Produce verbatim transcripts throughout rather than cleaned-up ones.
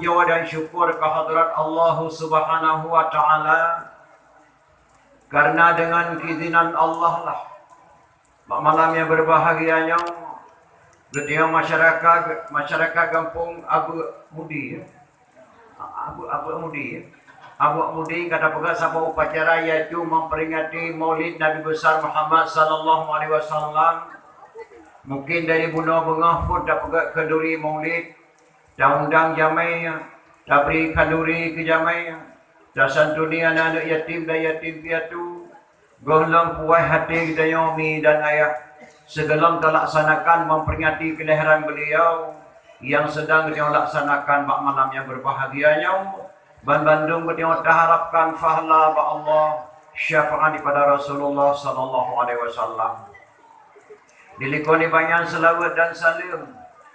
Dan syukur keu hadrat Allah Subhanahu wa Ta'ala, karena dengan keizinan Allah lah, bak malam nyang berbahagia nyoe, geutanyoe masyarakat, masyarakat gampông Abeuk Mudi, ya. Abeuk, Abeuk Mudi, ya. Abeuk Mudi ka tapeugah saboh upacara, yaitu memperingati Maulid Nabi Besar Muhammad sallallahu alaihi wasallam. Mungkin dari bunoe beungoh pun tapeugah khanduri Maulid, taundang jamé, tabri khanduri keu jamé, tasantuni aneuk-aneuk yatim dan yatim piatu. Gohlom puas até geutanyoe mi dan ayah, sigohlom talaksanakan memperingati kelahiran beliau nyang sedang geutanyoe laksanakan bak malam nyang berbahagia nyoe. Banbandum geutanyoe taharapkan pahala bak Allah, syafaat daripada Rasulullah sallallahu alaihi wasallam. Dilikot nibak nyan seulaweuet dan saleuem,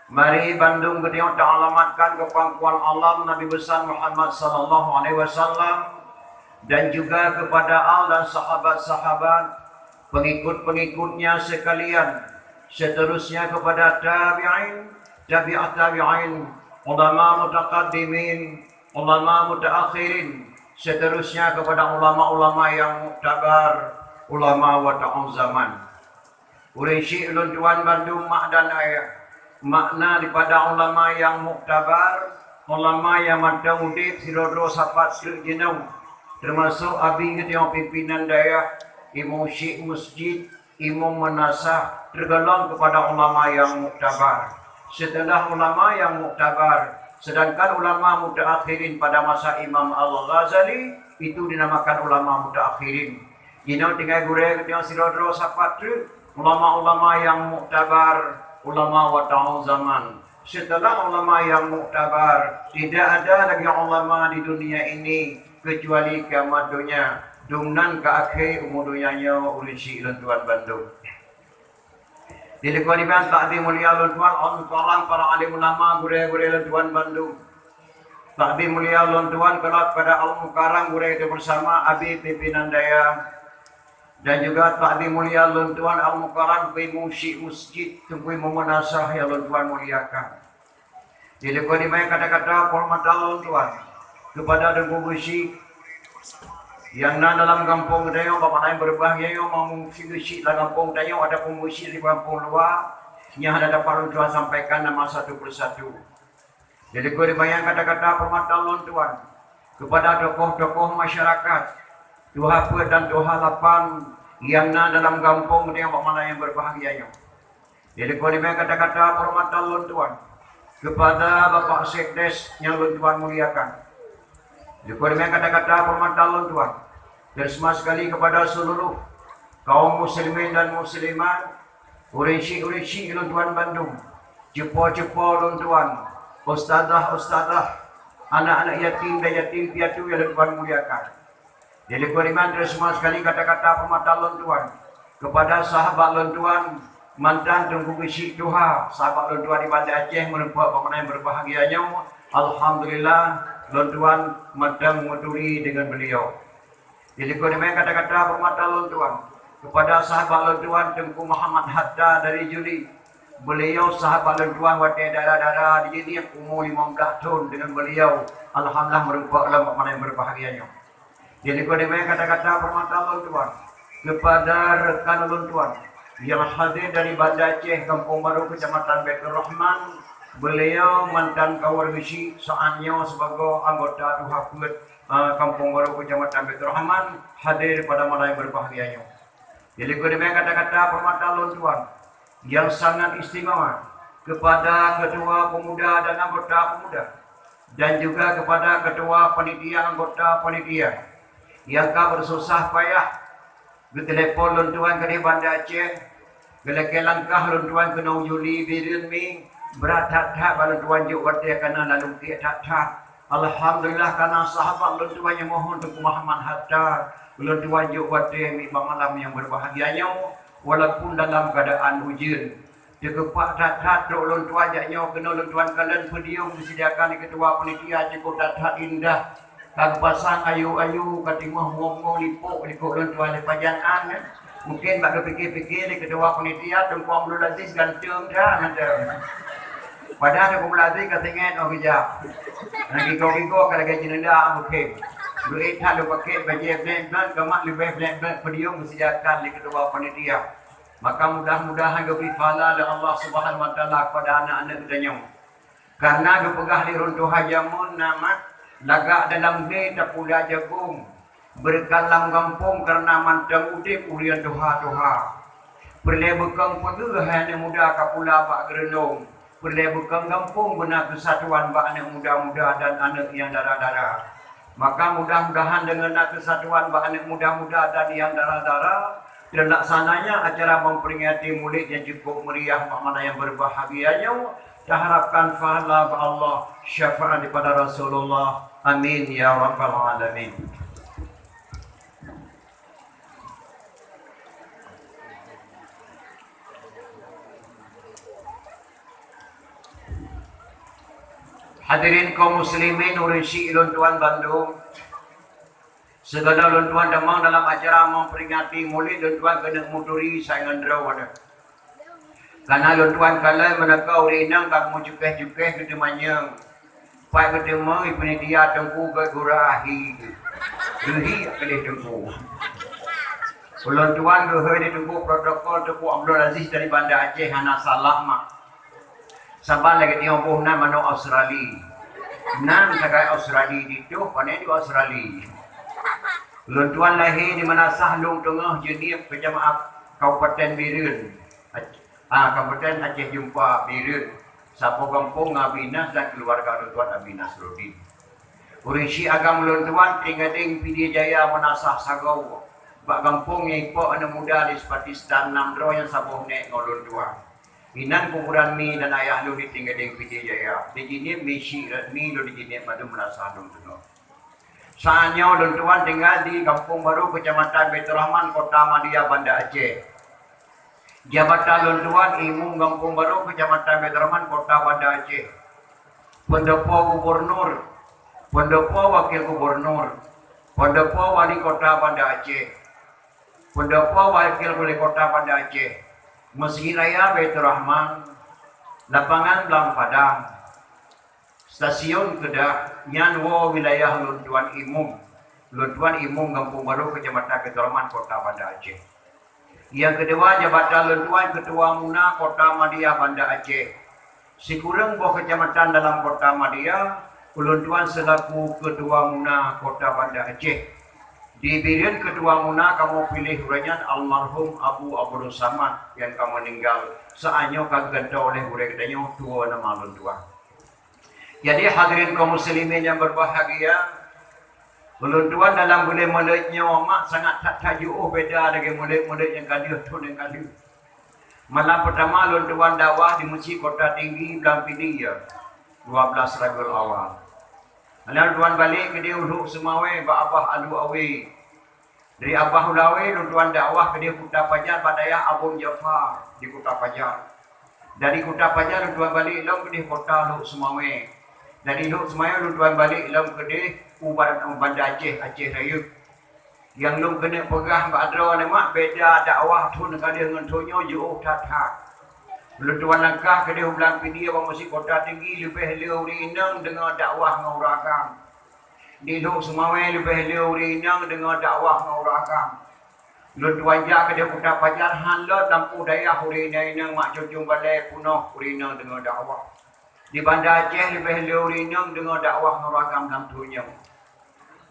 mari bandum geutanyoe taalamatkan keu pangkuan alam Nabi Besar Muhammad sallallahu alaihi wasallam, dan juga kepada al dan sahabat-sahabat, pengikut-pengikutnya sekalian, seterusnya kepada tabi'in, tabi'at tabi'in, ulama mutaqaddimin, ulama mutaakhirin, seterusnya kepada ulama-ulama yang muktabar, ulama wata'un zaman. Ureuëng syiek ulôn tuan bandum mak dan ayah, makna daripada ulama nyang muktabar, ulama nyang mantong udeb sidroe-droe sapat treuk jinoe, teumasok abi geutanyoe pimpinan dayah, imum syiek masjid, imum meunasah, tergolong kepada ulama nyang muktabar. Setelah ulama nyang muktabar, sedangkan ulama mutaakhirin pada masa Imam Al-Ghazali itu dinamakan ulama mutaakhirin. Jinoe tinggai gurée geutanyoe sidroe-droe sapat treuk ulama-ulama nyang muktabar, ulama wata'un zaman. Setelah ulama nyang muktabar, tidak ada lagi ulama di dunia ini kecuali kiamat donya. Dumnan ka akhé umu donya nyoe, ureuëng syiek ulôn tuan bandum. Dilikot nibak takdim mulia ulôn tuan, al-mukarram para alim ulama, gurée-gurée ulôn tuan bandum. Takdim mulia ulôn tuan kepada al-mukarram gurée kita bersama, abi pimpinan dayah. Dan juga takdim mulia ulôn tuan al-mukarram imum syiek masjid, Teungku Imum Meunasah nyang ulôn tuan muliakan. Dilikot nibak kata-kata penghormatan ulôn tuan kepada Teungku Geuchik nyang na dalam gampông geutanyoe, bak malam nyang berbahagia nyoe, meunyoe Geuchik lam gampông geutanyoe ataupun Geuchik di gampông luwa, nyang hana dapat ulôn tuan sampaikan nama satu persatu. Dilikot nibak kata-kata penghormatan ulôn tuan kepada tokoh-tokoh masyarakat, tuha peuet dan tuha lapan nyang na dalam gampông geutanyoe, bak malam nyang berbahagia nyoe. Dilikot nibak kata-kata penghormatan ulôn tuan kepada Bapak Sekdes nyang ulôn tuan muliakan. Dilikot nibak kata-kata penghormatan ulôn tuan, terutama sekali kepada seluruh kaum muslimin dan muslimat, ureuëng syiek-ureuëng syiek ulôn tuan bandum, cupo-cupo ulôn tuan, ustazah-ustazah, anak-anak yatim dan yatim piatu nyang ulôn tuan muliakan. Dilikot nibak terutama sekali kata-kata penghormatan ulôn tuan kepada sahabat ulôn tuan, mantan Teungku Geuchik tuha, sahabat ulôn tuan di Banda Aceh, meureumpok bak malam nyang berbahagia nyoe. Alhamdulillah, ulôn tuan mantong meuturi dengan beliau. Dilikot nibak kata-kata penghormatan ulôn tuan kepada sahabat ulôn tuan Teungku Muhammad Hatta dari Juli. Beliau sahabat ulôn tuan watée dara-dara di sini, umu limong blaih thon dengan beliau. Alhamdulillah, meureumpok lom bak malam nyang berbahagia nyoe. Dilikot nibak kata-kata penghormatan ulôn tuan kepada rekan ulôn tuan nyang hadir dari Banda Aceh, Gampông Barô, Kecamatan Baiturrahman. Beliau mantan kawan Geuchik, saat nyoe sebagai anggota tuha peuet, eh, Gampông Barô, Kecamatan Baiturrahman, hadir pada malam nyang berbahagia nyoe. Dilikot nibak kata-kata penghormatan ulôn tuan nyang sangat istimewa kepada Ketua Pemuda dan Anggota Pemuda, dan juga kepada Ketua Panitia, Anggota Panitia nyang ka bersusah payah. Geutelepon ulôn tuan keudeh Banda Aceh, geulakée langkah ulôn tuan keunoe Juli, Bireuen Mi, brat that-that bak ulôn tuan jok watée, kana lalong tiek that-that. Alhamdulillah, kana sahabat ulôn tuan nyang mohon Teungku Muhammad Hatta, ulôn tuan jok watée miet bak malam nyang berbahagia nyoe, walaupun dalam keadaan ujeuen. Teukepak that-that trok ulôn tuan jak nyoe keunoe, ulôn tuan kalon podium disediakan lé ketua panitia, cukup that-that indah. Ka geupasang ayu-ayu, ka teungoh mueng-mueng lipok likot ulôn tuan lé pajan an. Mungkin bak geupike-pike lé ketua panitia, Teungku Abdul Aziz ganteng that mantong. Padahai Teungku Meulasih ka singét 'oh geujak. Nyang gigoe-gigoe ka lagèe jeuneuda bukém. Duek that lôn pakèk bajèe blèt-blèt, ka mat leubeh blèt-blèt podium geuseujahkan lé ketua panitia. Maka mudah-mudahan geubri pahala lé Allah Subhanahu wa Taala kepada aneuk-aneuk geutanyoe. Karena geupeugah lé ureueng tuha jameun na mat, lagak dalam glé tapula jagông, beureukat lam gampông karena mantong udép ureueng tuha-tuha. Peureulèe beukong peugeuh hai aneuk muda ka pula bak geureunong, peureulèe beukong gampông beuna keusatuan bak aneuk muda-muda dan aneuk nyang dara-dara. Maka mudah-mudahan deungon na keusatuan bak aneuk muda-muda dan nyang dara-dara, teulaksananya acara memperingati Maulid nyang cukup meriah bak malam nyang berbahagia nyoe, taharapkan pahala bak Allah, syafaat daripada Rasulullah. Amin ya rabbal alamin. Hadirin kaum muslimin, ureueng syik lôn tuan bandum. Sigohlom lôn tuan tamong dalam acara memperingati Maulid, lôn tuan keuneuk muturi saingon droe. Karena lôn tuan kalon meunyoe ureueng inong ka meucukeh-cukeh geuteumanyong. Pat geuteumong, ipeuneuk dia teungku gèt gura ahi. Geuhi keudeh teungku. Ulôn tuan geuhôi di teungku protokol Teungku Abdul Aziz dari Banda Aceh hana salah mak. Saban lagèe nyoe boh nan manok Australi. Nan sagai Australi ditoh, pane di Australi. Lôn tuan lahé di Meunasah Lông Teungoh Jeunieb, Kecamatan Kabupaten Bireuen. Ac-, ah, Kabupaten Aceh Jumpa, Bireuen. Saboh gampông ngon Abi Nas dan keuluwarga lôn tuan Abi Nasruddin. Ureueng syik agam lôn tuan Trienggadeng Pidie Jaya Meunasah Sagoe. Bak gampông nyang ipok aneuk muda di Seupati Setan nam droe nyang saboh nèk ngon lôn tuan. Inan kuburan mi dan ayah lôn di Trienggadeng Pidie Jaya. Di Jeunieb mi syik rot mi lôn di Jeunieb mandum Meunasah Lông Teungoh. Saat nyoe lôn tuan tinggai di Gampông Barô, Kecamatan Baiturrahman, Kota Madya, Banda Aceh. Jabatan lôn tuan Imeum Gampông Barô, Kecamatan Baiturrahman, Kota Banda Aceh. Peundopo gubernur, peundopo wakil gubernur, peundopo wali kota Banda Aceh, peundopo wakil wali kota Banda Aceh, Meuseujid Raya Baiturrahman, Lapangan Blang Padang, Stasiun Keudah, nyan woe wilayah lôn tuan Imeum. Lôn tuan Imeum Gampông Barô, Kecamatan Baiturrahman, Kota Banda Aceh. Nyang keudua, jabatan lôn tuan Keutua Muna Kota Madya, Banda Aceh. Sikureueng boh kecamatan dalam Kota Madya, ulôn tuan seulaku Keutua Muna Kota Banda Aceh. Di Bireuen Keutua Muna kamoe piléh uroe nyan almarhum Abu Abdul Samad nyang ka meuninggal, saat nyoe ka geugantoe oleh gurèe geutanyoe tuwoe nama lôn tuan. Jadi, hadirin kaum muslimin yang berbahagia, ulôn tuan dalam buleuen Maulid nyoe mak sangat that-that jiôh beda lagèe Maulid-Maulid nyang ka lheueh thôn nyang ka lheueh. Malam peutama lôn tuan dakwah di Meuseujid Kota Tinggi Blang Pidie, dua belas Rabiul Awal. Lôn tuan balek keudeh u Lhok Seumawé bak Abah Alu Awe. Dari Abah Alu Awe lôn tuan dakwah keudeh Kuta Pajar bak dayah Abon Jafar di Kuta Pajar. Dari Kuta Pajar lôn tuan balek lom keudeh kota Lhok Seumawé. Dari Lhok Seumawé lôn tuan balek lom keudeh u Ban-, Banda Aceh, Aceh Rayeuk. Nyang lôn keuneuk peugah bak droeneuh mak, beda dakwah thôn ka lheueh ngon thôn nyoe jiôh that-that. Lôn tuan langkah keudeh u Blang Pidie bak Meuseujid Kota Tinggi leubeh le ureueng inong deungoe dakwah ngon ureueng agam. Di Lhok Seumawé leubeh le ureueng inong deungoe dakwah ngon ureueng agam. Lôn tuan jak keudeh Kuta Pajar, han lôn lampôh dayah ureueng inong-inong mak, cunjung balèe peunoh ureueng inong deungoe dakwah. Di Banda Aceh leubeh le ureueng inong deungoe dakwah ngon ureueng agam lam thôn nyoe.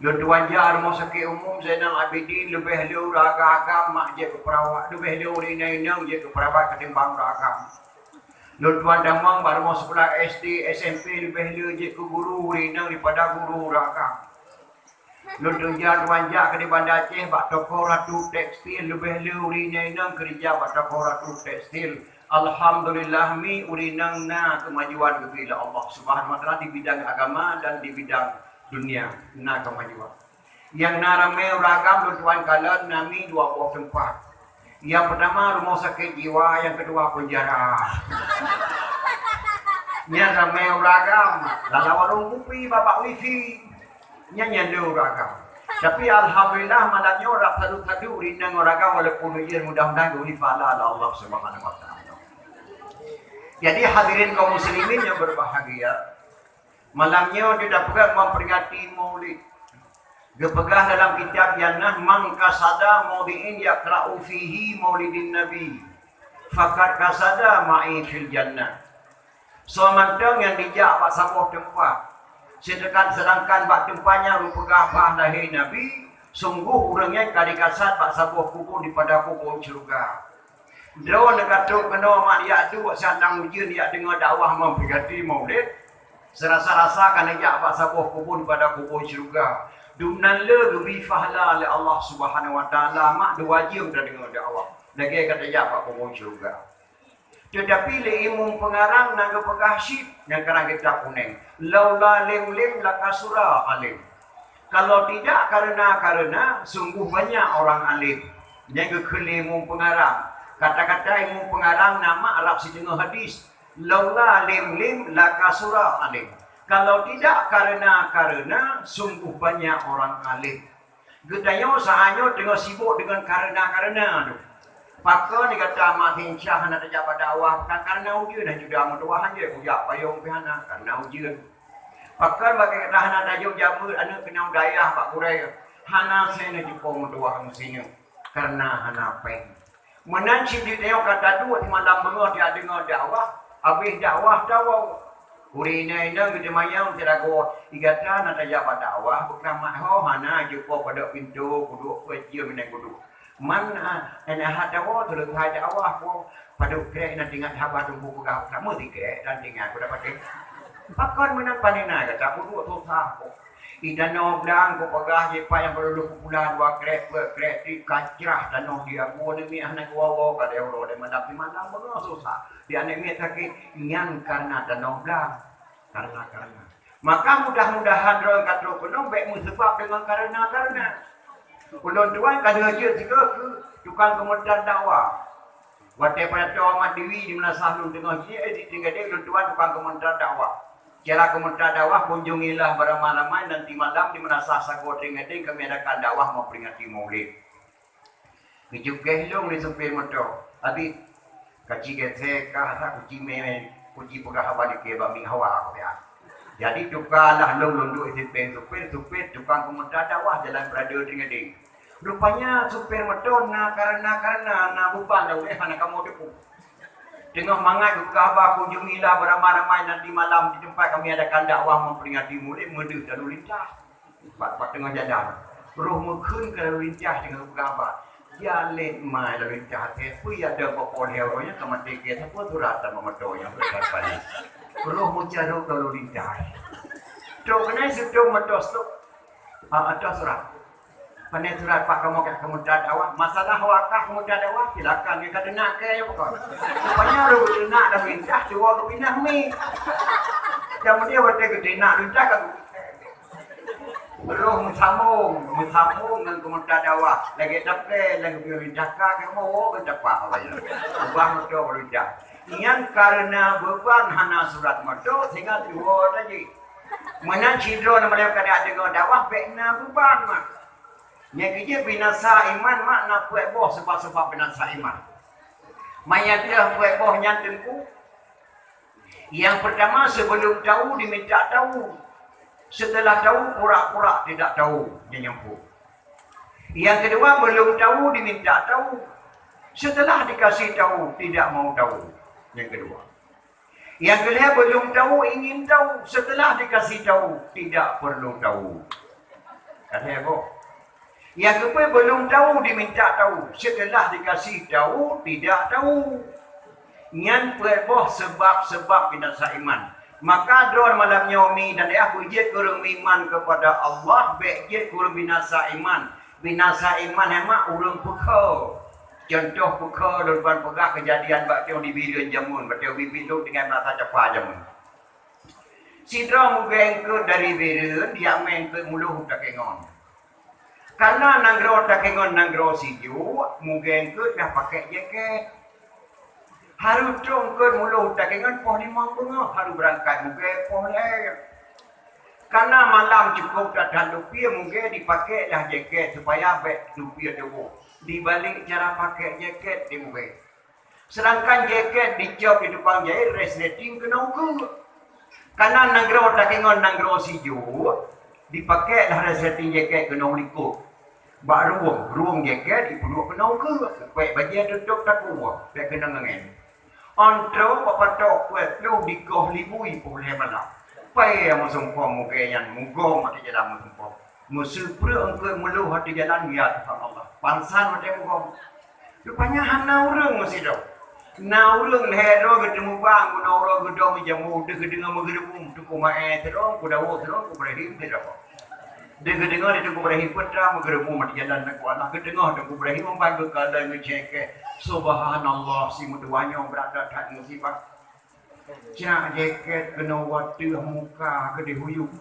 Lôn tuan jak rumoh sakét umum Zainal Abidin, leubeh le ureueng agam mak jeuet keu peurawat, leubeh le ureueng inong-inong jeuet keu peurawat ketimbang ureueng agam. Lôn tuan tamong bak rumoh sikula S D, S M P leubeh le jeuet keu guru ureueng inong daripada guru ureueng agam. Lôn tuan jak, tuan jak keudeh Banda Aceh bak toko Ratu Tekstil, leubeh le ureueng inong-inong keureuja bak toko Ratu Tekstil. Alhamdulillah mi ureueng inong na keumajuan geubri lé Allah Subhanahu wa Taala di bidang agama dan di bidang dunia na keumajuan. Nyang na ramé ureueng agam lôn tuan kalon na mi dua boh teumpat. Nyang peutama rumoh sakét jiwa, nyang keudua peunjara. Nyan ramé ureueng agam, lam warong kupi bak wifi. Nyan, nyan le ureueng agam. Tapi alhamdulillah malam nyoe rab sadu-sadu ureueng inong ureueng agam walaupun ujeuen, mudah-mudahan geubri pahala lé Allah Subhanahu wa Taala. Jadi hadirin kaum muslimin yang berbahagia, malam nyoe teupeugah memperingati Maulid. Geupeugah dalam kitab Jannah, "Man qasada maudi'in yaqra'u fihi maulidin nabi, faqad qasada ma'i fil jannah." Soe mantong nyang dijak bak saboh teumpat, sedangkan, sedangkan bak teumpat nyan geupeugah bah lahé Nabi, sungguh ureuëng nyan ka dikasad bak saboh kubu dipada kubu syeuruga. Droeneuh ka trok keunoe mak jak duek siat lam ujeuen jak deungoe dakwah memperingati Maulid, seurasa-rasa ka neujak bak saboh kubu dipada kubu syeuruga. Dumnan le geubri pahala lé Allah Subhanahu Wa Taala mak dua jeuem tadeungoe dakwah lagée ka tajak bak kubu syeuruga. Teutapi lé imum peungarang na geupeugah cit nyang karang kitab kuneng, "Laula lim-lim lakasura alim." Kalau tidak karena-karena, sungguh banyak orang alim. Nyang geukheun lé imum peungarang. Kata-kata imum peungarang na mak rab siteungoh hadis, "Laula lim-lim lakasura alim." Kalau tidak karena-karena, sungguh banyak orang alim. Geutanyoe saat nyoe teungoh sibok deungon karena-karena tu. Pakon gata mak sincah hana tajak bak dakwah, bukan karena ujeuen, hana juda meutuwah hana kujak payong pih hana karena ujeuen. Pakon bak gata hana tajok jamur aneuk keunong dayah bak gurée, hana sena jukong meutuwah meusineuk karena hana péng. Meunan cit di tanyoe ka taduek di malam beungoh jak deungoe dakwah, habéh dakwah tawoe. Ureuëng inong-inong geuteumanyong teudagoe, "Gata na tajak bak dakwah, beukeuramah ho hana jukong padok pintoe kuduek peue jeuem inong kuduek." Man, ah, hana tawoe teuleubeh dakwah po padok krek na tingat haba teungku peugah sama tikrek dan tingat kuda pakai. Pakon meunan panina gata kuduek susah po. Di tanoh blang kupeugah jipat nyang peureuloh kupula dua krek, peuet krek, ti kacrah tanoh di aku aneuk miet hana kuwoe-woe ka lhée uroe lhée malam, di malam beungoh susah. Di aneuk miet sakét nyan karena tanoh blang. Karena-karena. Maka mudah-mudahan droe ka trok keunoe bék meuseubab deungon karena-karena. Ulôn tuan ka lheueh jeuet sigoe keu tukang keumeuntran dakwah. Watée pada toh Ahmad Dewi di meunasah lôn teungoh jih, eh, di Trienggadeng lôn tuan tukang keumeuntran dakwah. Cara keumeuntran dakwah, kunjungilah beramai-ramai nanti malam di meunasah sagoe Trienggadeng kami adakan dakwah memperingati Maulid. Geujukeh lôn lé supir moto, "Abi, kaci gesek kah rhah kuci mé, kuci peugah haba dikeue bak mieng hawa," kata. Jadi tukalah lôn, lôn duek di sampéng supir, supir tukang keumeuntran dakwah jalan Peurada Trienggadeng. Rupanya supir moto na karena-karena na beuban lam ulée hana kamoe teupeu. Teungoh mangat geupeugah haba kunjungilah beramai-ramai nanti malam di tempat kami adakan dakwah memperingati Maulid, meudeuh lalu lintas. Bak, bak teungoh jalan, roh meukheun ka lalu lintas teungoh geupeugah haba. Jalét mai lalu lintas até, peue ya deuh bak po lhée uroe nyan ka maté keu sapeue surat lam moto nyan, surat paléh. Roh meucarông lalu lintas. Trok keunan seutrong moto stop. Ah, ada surat. Pane surat Pak kamoe ka keumeuntran dakwah. Masalah wakah keumeuntran dakwah, silakan. Nyoe ka teunak keu nyoe pakon. Rupanya roh teunak lalu lintas, cuba geupinah mi. Kemudian watée geuteunak lintas ka roh meusambông, meusambông ngon keumeuntran dakwah. Lagée tapé, lagée peue jaka kamoe, oh, geucapak awaknyan. Ubah moto baru jak. Nyan karena beuban hana surat moto, sehingga tuwoe tajih. Meunan sidroe na malée ka deungoe dakwah, bék na beuban mak. Nyang keujeuet binasa iman mak na peuet boh seubab-seubab binasa iman. Manyang deuh peuet boh nyan teungku. Yang pertama, sebelum tahu diminta tahu. Setelah tahu, pura-pura tidak tahu, nyan nyang peuet. Yang kedua, belum tahu diminta tahu. Setelah dikasih tahu, tidak mau tahu. Yang kedua. Yang kelhée, belum tahu ingin tahu. Setelah dikasih tahu, tidak perlu tahu. Ka lhée boh. Nyang keupeuet, belum tahu diminta tahu, setelah dikasih tahu tidak tahu. Nyan peuet boh seubab-seubab binasa iman. Maka droe malam nyoe mi dan ayah beujeuet keu ureuëng meuiman kepada Allah, bék jeuet keu ureuëng binasa iman. Binasa iman nyan mak ureuëng peukheun. Contoh peukheun lôn ban peugah keujadian bak teuh di Bireuen jameun, bak teuh biet-biet lôn tinggai meurasa capa jameun. Sidroe mugée eungkôt dari Bireuen, jak mé eungkôt muloh u Takengon. Karena nanggroe Takengon nanggroe sijuek, mugée eungkôt dah pakék jakét. Harôh trok eungkôt muloh u Takengon poh limong beungoh, harôh beurangkat mugée poh lhée. Karena malam cukôp that-that lupie, mugée dipakék lah jakét supaya bék lupie teuboh. Dibalik cara pakék jakét di mugée. Seudangkan jakét dicop di tukang jahét, resleting keunoe ukeue. Kareuna nanggroe takengon nanggroe sijuek, dipakék lah resleting jakét keunoe likot. Bak rueng, rueng jakét ipeuduek keunoe ukeue, pék bajée tutôp takue, pék keunong angén. Ôn trôk bak patok kueh ploh dikoh libui peureulée malam. Pai meusumpom mugée nyan mugom ateueh jalan meusumpom. Meuseupreuek eungkôt meuluh ateueh jalan, ya Tuhan Allah. Pansan watée mugom. Rupanya hana ureuëng meusidroe. Na ureuëng lhée droe geuteumubang, geunoe uroe geudong jamur, deuh geudeungoe meugeureumu, Teungku Maé sidroe, Teungku Daud sidroe, Teungku Ibrahim sidroe. Deuh geudeungoe di Teungku Ibrahim Putra meugeureumu mat jalan Teungku Allah. Geuteungoh Teungku Ibrahim ban geukalon meucékée. Subhanallah, si meutuwah nyoe brat that musibah. Cak jakét keunoe wateuh muka keudeh huyueb.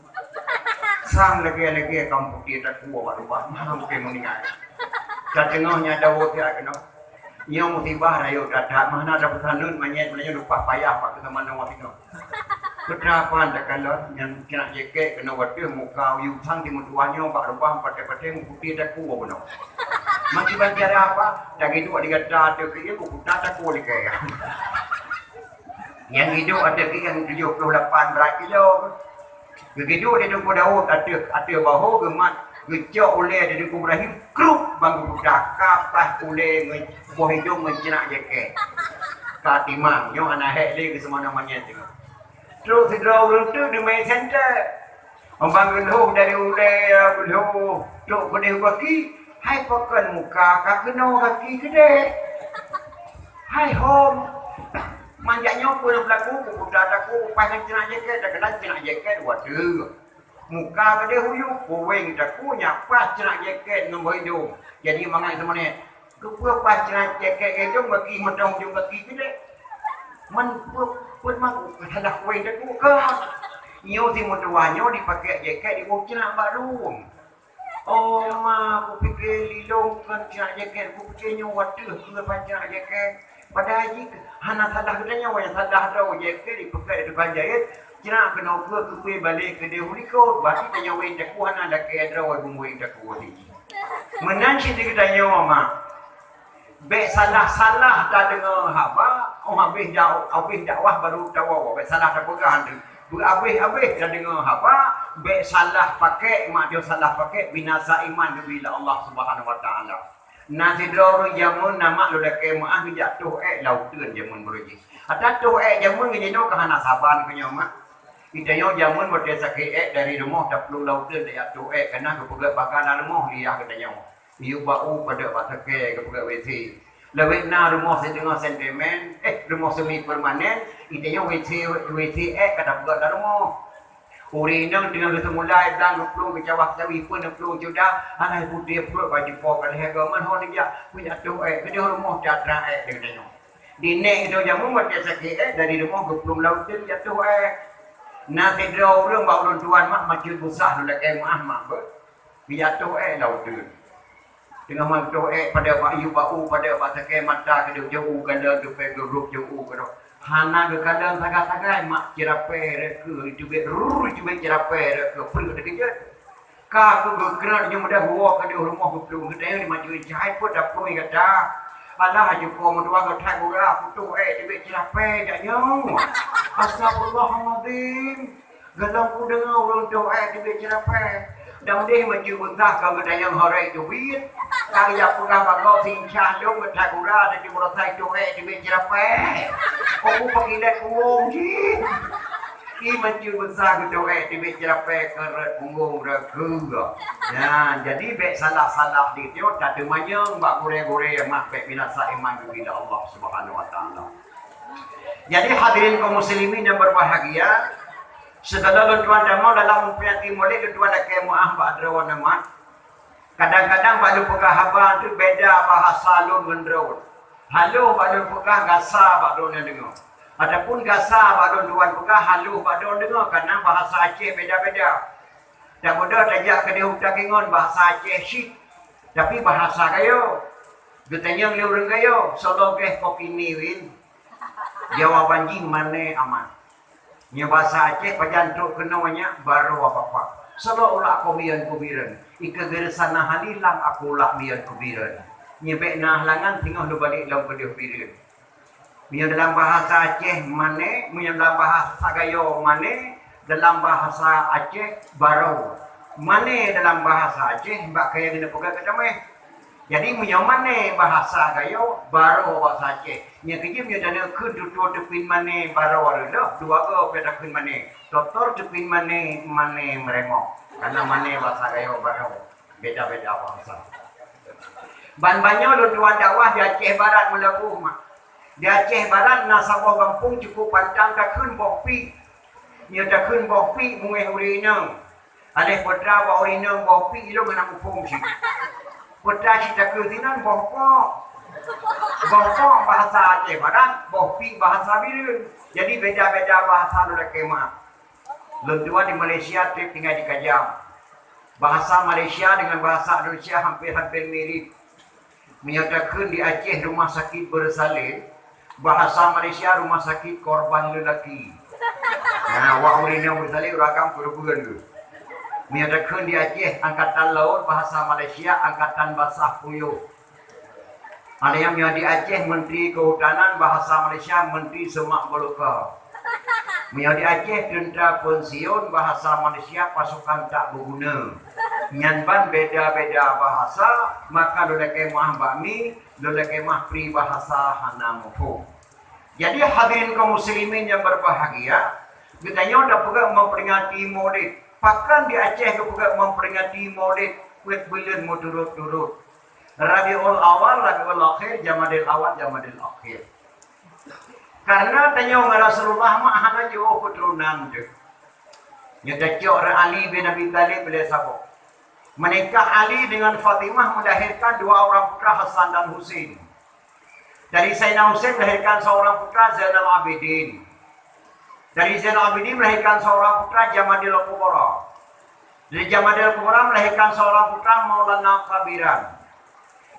Sang lagée-lagée kam putéh takue bak rubah, meuham keu meuninggai. Tateungoh nyan dawa siat keunoe. Nyoe musibah rayeuk that-that, meuhana tapeusaneut manyét meunyoe leupah payah bak keusaman nyoe wateuh nyoe. Peutrapan takalon nyan cak jakét keunoe wateuh muka uyueb sang timeutuwah nyoe bak rubah patéh-patéh meuputéh takue bunoe. Meukiban cara apa? Tagiduek di gata ateueh keuieng kuputa takue likée. Nyang hidup ateueh keuieng tujoh ploh lapan brat kilo. Geugiduek di Teungku Daud ateueh, ateueh bahu geumat, geucok ulée di Teungku Ibrahim, krup ban geuputa, ka paih ulée ngon boh idong ngon cak jakét. Ka timang, nyoe hana hék lé geuseumana manyét teungoh. Trok sidroe ureuëng teuk deumé senter. Ban geulhôh dari ulée, geulhôh trok keudeh gaki, hai pakon muka ka keunoe gaki keudeh. Hai hom. Manjak nyoe peue peulaku, kuputa takue, kupaih ngon cak jakét, takalon cak jakét wateuh. Muka keudeh huyueb, kuwéng takue nyan paih cak jakét ngon boh idong. Jadi mangat seumonet. Keupeue paih cak jakét idong gaki mantong ujong gaki keudeh? Man peue, peue man salah kuwéng takue ka? Nyoe si meutuwah nyoe dipakék jakét di boh cak bak rueng. Oh ma, kupike lilong kon cak jakét, kupike nyoe wateuh keu paih cak jakét. Padahai jih hana salah geutanyoe, nyang salah droe jakét dipakék di tukang jahét, cak keunoe keu kupeue balek keudeh u likot, berarti tanyoe wéng takue hana lakée droe beuwéng takue jih. Meunan cit di geutanyoe ma. Bék salah-salah tadeungoe haba, oh habéh da-, habéh dakwah baru tawoe, bék salah tapeugah tu. Beuhabéh-habéh tadeungoe haba, bék salah pakék, mak jih salah pakék, binasa iman geubri lé Allah Subhanahu Wa Taala. Na sidroe ureuëng jameun na mak lôn lakée meuáh geujak toh ék lam uteuen jameun baroe jih. Ata toh ék jameun ngon jinoe ka hana saban keu nyoe mak. Geutanyoe jameun watée sakét ék dari rumoh taplueng lam uteuen tajak toh ék, kana geupeugét baka lam rumoh liah geutanyoe. Yue bak u padub bak sakée geupeugét WC. Lawét na rumoh sideungoe sentimen, eh, rumoh semi permanen, geutanyoe WC, WC ék ka tapeugét lam rumoh. Ureuëng inong teungoh geuseumulai blang geuplueng geucawah-cawi pun geuplueng cuda, alah putéh pruet baju po ka lhée goman ho neujak, pun jatuh ék, keudeh rumoh catra ék deungon tanyoe. Di nék geutanyoe jameun watée sakét ék dari rumoh geuplueng lam uteuen jatuh ék. Na sidroe ureuëng bak ulôn tuan mak macut busah lôn lakée meuáh mak beuh. Geujatuh ék lam uteuen. Teungoh meutoh ék pada bak yue bak u, pada bak sakée mata keudeh jeuet u galon, geupée geurup jeuet u keudroe. Hana geukalon sagai-sagai mak cirapée rot keu, iteubiet rur, iteubiet cirapée rot keu, peureuet teukeujot. Ka keu geukrot nyang mudah woe keudeh rumoh geuplueng geutanyoe di majelis jahai pun dapui gata. Alah, aju po meutuah geutat gura, putôh ék teubiet cirapée jak nyoe. Astagfirullahalazim. Galom kudeungoe ureuëng toh ék teubiet cirapée. Dan deh meucue beutah ka geutanyong horei teubiet. Ka geujak peugah bak gob sincah lom geutat gura dan di meurasai toh ék teubiet cirapée. Oku peukilat kuwong jih. I meucue beutah geutoh ék teubiet cirapée keurot punggong reukeu. Nyan, jadi bék salah-salah di teuh tateumanyong bak gurée-gurée mak bék binasa iman geubi lé Allah Subhanahu Wa Taala. Jadi hadirin kaum muslimin yang berbahagia, segala lôn tuan tamong dalam memperingati Maulid lôn tuan lakée meuáh bak droe nyan mak. Kadang-kadang bak lôn peugah haba tu beda bahasa lôn ngon droe. Haloh bak lôn peugah gasa bak droe nyan deungoe. Ataupun gasa bak lôn tuan peugah haloh bak droe deungoe karena bahasa Aceh beda-beda. Dak mudah tajak keudeh u Takengon bahasa Aceh cit, tapi bahasa Gayo. Geutanyong lé ureuëng Gayo, soe lagée kopi ni win? Jawaban jih mané aman. Nyoe basa Aceh pajan trok keunoe nyak baroe bapak. Soe ulak ko miyan kubireuen. Ike geureusana hali lam aku ulak miyan kubireuen. Nyoe bék na halangan singoh lôn balek lom keudeh bireuen. Meunyoe dalam bahasa Aceh mané, meunyoe dalam bahasa Gayo mané, dalam bahasa Aceh baro. Mané dalam bahasa Aceh bak kaya geuneuk peugah keu tameh. Jadi meunyoe mané bahasa Gayo, baro bahasa Aceh. Nyang keujeuet meunyoe taneuk kheun tutoe teupin mané baro aleuloh, dua go pih takheun mané. Totor teupin mané, mané meuremok. Karena mané bahasa Gayo baro. Beda-beda bahasa. Ban banyoe lôn tuan dakwah di Aceh Barat meulaboh mak. Di Aceh Barat na saboh gampông cukup pantang takheun boh pi. Nyoe takheun boh pi mungéh ureueng inong. Aléh peue teuma bak ureueng inong boh pi ilong hana muphom sih. Peue teuma cit takheun sinan boh pok. Boh pok bahasa Aceh Barat, boh pi bahasa Bireuen. Jadi beda-beda bahasa lôn lakée maaf. Lôn tuan di Malaysia trép tinggai di Kajang. Bahasa Malaysia dengan bahasa Indonesia hampir-hampir mirip. Meunyoe takheun di Aceh rumah sakit bersalin, bahasa Malaysia rumah sakit korban lelaki. Nah, wak ureueng nyang bersalin ureueng agam keureubeuen tu. Meunyoe takheun di Aceh angkatan laut, bahasa Malaysia angkatan basah puyuh. Ada nyang meunyoe di Aceh menteri kehutanan, bahasa Malaysia menteri semak belukar. Meunyoe di Aceh teuntra pensiun, bahasa Malaysia pasukan tak berguna. Nyan ban beda-beda bahasa, maka lôn lakée maaf bak mi, lôn lakée maaf pri bahasa hana muphom. Jadi hadirin kaum muslimin yang berbahagia, geutanyoe tapeugah memperingati Maulid. Pakon di Aceh geupeugah memperingati Maulid peuet buleuen meuturot-turot? Rabiul Awal, Rabiul Akhir, Jamadil Awal, Jamadil Akhir. Karena tanyoe ngon Rasulullah mak hana jiôh keuturonan teuh. Nyoe tacok rot Ali bin Abi Thalib lé saboh. Menikah Ali dengan Fatimah melahirkan dua orang putra Hasan dan Husin. Dari Sayyidina Husin melahirkan seorang putra Zainal Abidin. Dari Zainal Abidin melahirkan seorang putra Jamadil Kubra. Dari Jamadil Kubra melahirkan seorang putra Maulana Kabiran.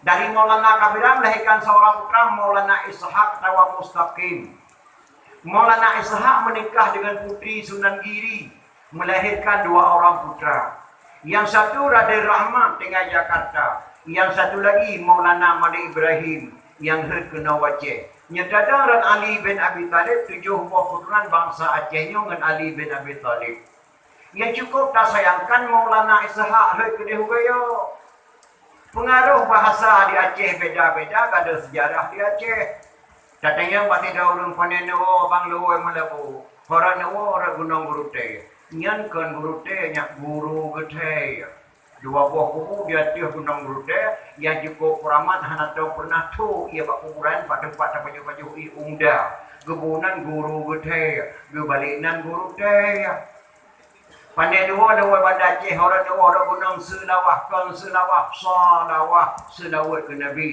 Dari Maulana Kabiran melahirkan seorang putra Maulana Ishak atawa Mustaqim. Maulana Ishak menikah dengan putri Sunan Giri, melahirkan dua orang putra. Yang satu Raden Rahmat tinggai Jakarta, yang satu lagi Maulana Malik Ibrahim yang rhot keunoe u Aceh. Nyoe tadong rot Ali bin Abi Thalib tujoh boh keuturonan bansa Aceh nyoe ngon Ali bin Abi Thalib. Nyang cukup tasayangkan Maulana Ishak rhot keudeh u Gayo. Peungaroh bahasa di Aceh beda-beda, ka ada sejarah di Aceh. Tatanyong bak sidroe ureueng Panèn Neuwoe, Bang Luwoe Meulaboh. Horan Neuwoe, horan Gunong Geurutèe. Nyan kon Geurutèe, nyan Guru Geutèe. Dua boh kubu di ateueh Gunong Geurutèe, nyang cukup keuramat hana teupeureunoh tho ie bak kuburan, bak teumpat tapajoh-pajoh ie u muda. Geuboh nan Guru Geutèe, geubalek nan Geurutèe. Panèn Neuwoe, Neuwoe Banda Aceh, horan Neuwoe, horan Gunong Seulawah, kon Seulawah, Seulawah, seulaweuet keu Nabi.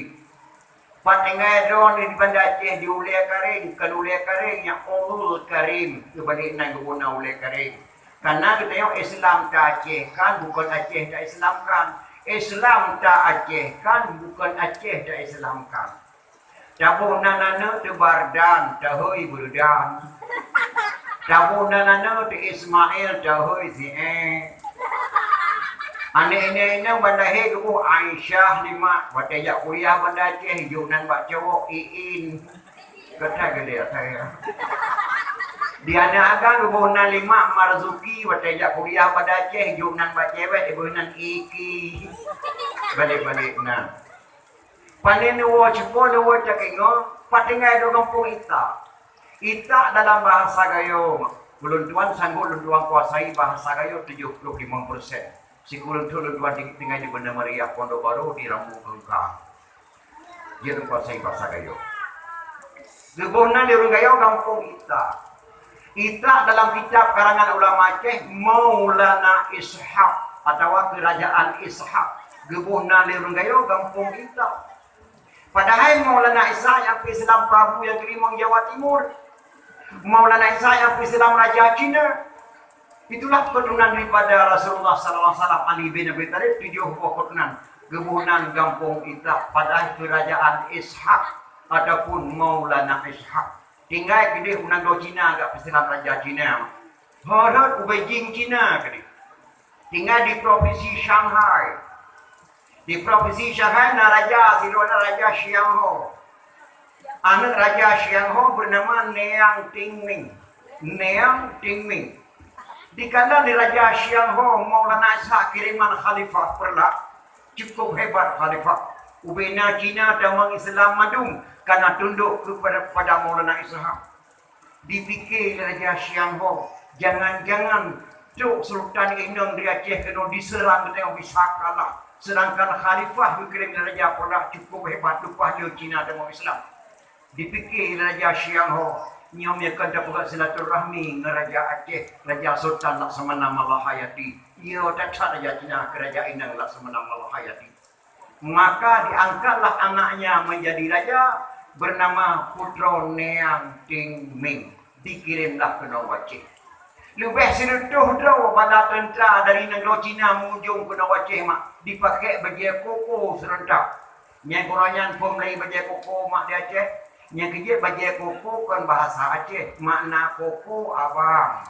Pat tinggai droeneuh di Banda Aceh di Ulèe Karéng, kon Ulèe Karéng, nyan Ulul Karim, geubalek nan geuboh nan Ulèe Karéng. Karena geutanyoe Islam ta-Acehkan, bukon Aceh ta-Islamkan. Islam ta-Acehkan, bukon Aceh ta-Islamkan. Taboh nan aneuk teubardan, tahôi beureudan. Taboh nan aneuk teu Ismail, tahôi siék. Aneuk inong-inong ban lahé geuboh Aisyah lé mak, watèe jak kuliah Banda Aceh, jok nan bak cowok Iin. Gata geuliak saya. Di aneuk agam geuboh nan lé mak Marzuki, watèe jak kuliah Banda Aceh, jok nan bak cewek, geuboh nan Iki. Balek-balek nan. Panèn Neuwoe, Ceupo Neuwoe, Cakeng Ngo, pat tinggai droe gampông Itak. Itak dalam bahasa Gayo, ulôn tuan sanggup lôn tuan kuasai bahasa Gayo tujuh puluh lima persen. Sikureueng thôn lôn tuan ting-, tinggai di Banda Meriah, Pondok Baro, di Rambu Geungkang. Jeuet lôn kuasai bahasa Gayo. Geuboh nan di ureueng Gayo gampông Itak. Itak dalam kitab karangan ulama Aceh, Maulana Ishak atawa Kerajaan Ishak. Geuboh nan lé ureueng Gayo gampông Itak. Padahai Maulana Ishak nyang pih Islam prabu nyang teurimong Jawa Timur. Maulana Ishak nyang pih Islam raja Cina. Itulah keturunan daripada Rasulullah sallallahu alaihi wasallam, Ali bin Abi Thalib, tujoh boh keturunan. Geuboh nan gampông Itak, padahai Kerajaan Ishak ataupun Maulana Ishak. Tinggai keudeh u nanggroe Cina, geupeuseulam raja Cina. Ho rhot u Beijing Cina keudeh. Tinggai di provinsi Shanghai. Di provinsi Shanghai na raja, sidroe na Raja Xiang Ho. Aneuk Raja Siang Ho beunama Neang Ting Ming. Neang Ting Ming. Dikala di Raja Siang Ho Maulana Ishak kiriman Khalifah Peureulak, cukup hebat Khalifah. Ubena Cina tamong Islam mandum kana tundok keupada, pada Maulana Ishak. Dipike lé Raja Siang Ho, jangan-jangan trok Sultan inong di Aceh keunoe diseurang geutanyoe bisa kalah. Seudangkan Khalifah geukirém lé Raja Peureulak cukup hebat, leupah lé Cina tamong Islam. Dipike lé Raja Siang Ho, nyoe meunyo kon tapeugah silaturahmi ngon Raja Aceh, Raja Sultan Laksamana Malahayati. Iya that-that Raja Cina keu Raja inong Laksamana Malahayati. Maka diangkatlah anaknya menjadi raja, bernama Putroe Neang Ting Ming. Dikirémlah keunoe u Aceh. Leubeh sireutôh droe bala teuntra dari nanggroe Cina meujông keunoe u Aceh mak, dipakék bajée koko seureuntak. Nyang uroe nyan peue meulai bajée koko mak di Aceh? Nyang keujeuet bajée koko kon bahasa Aceh, makna koko abang.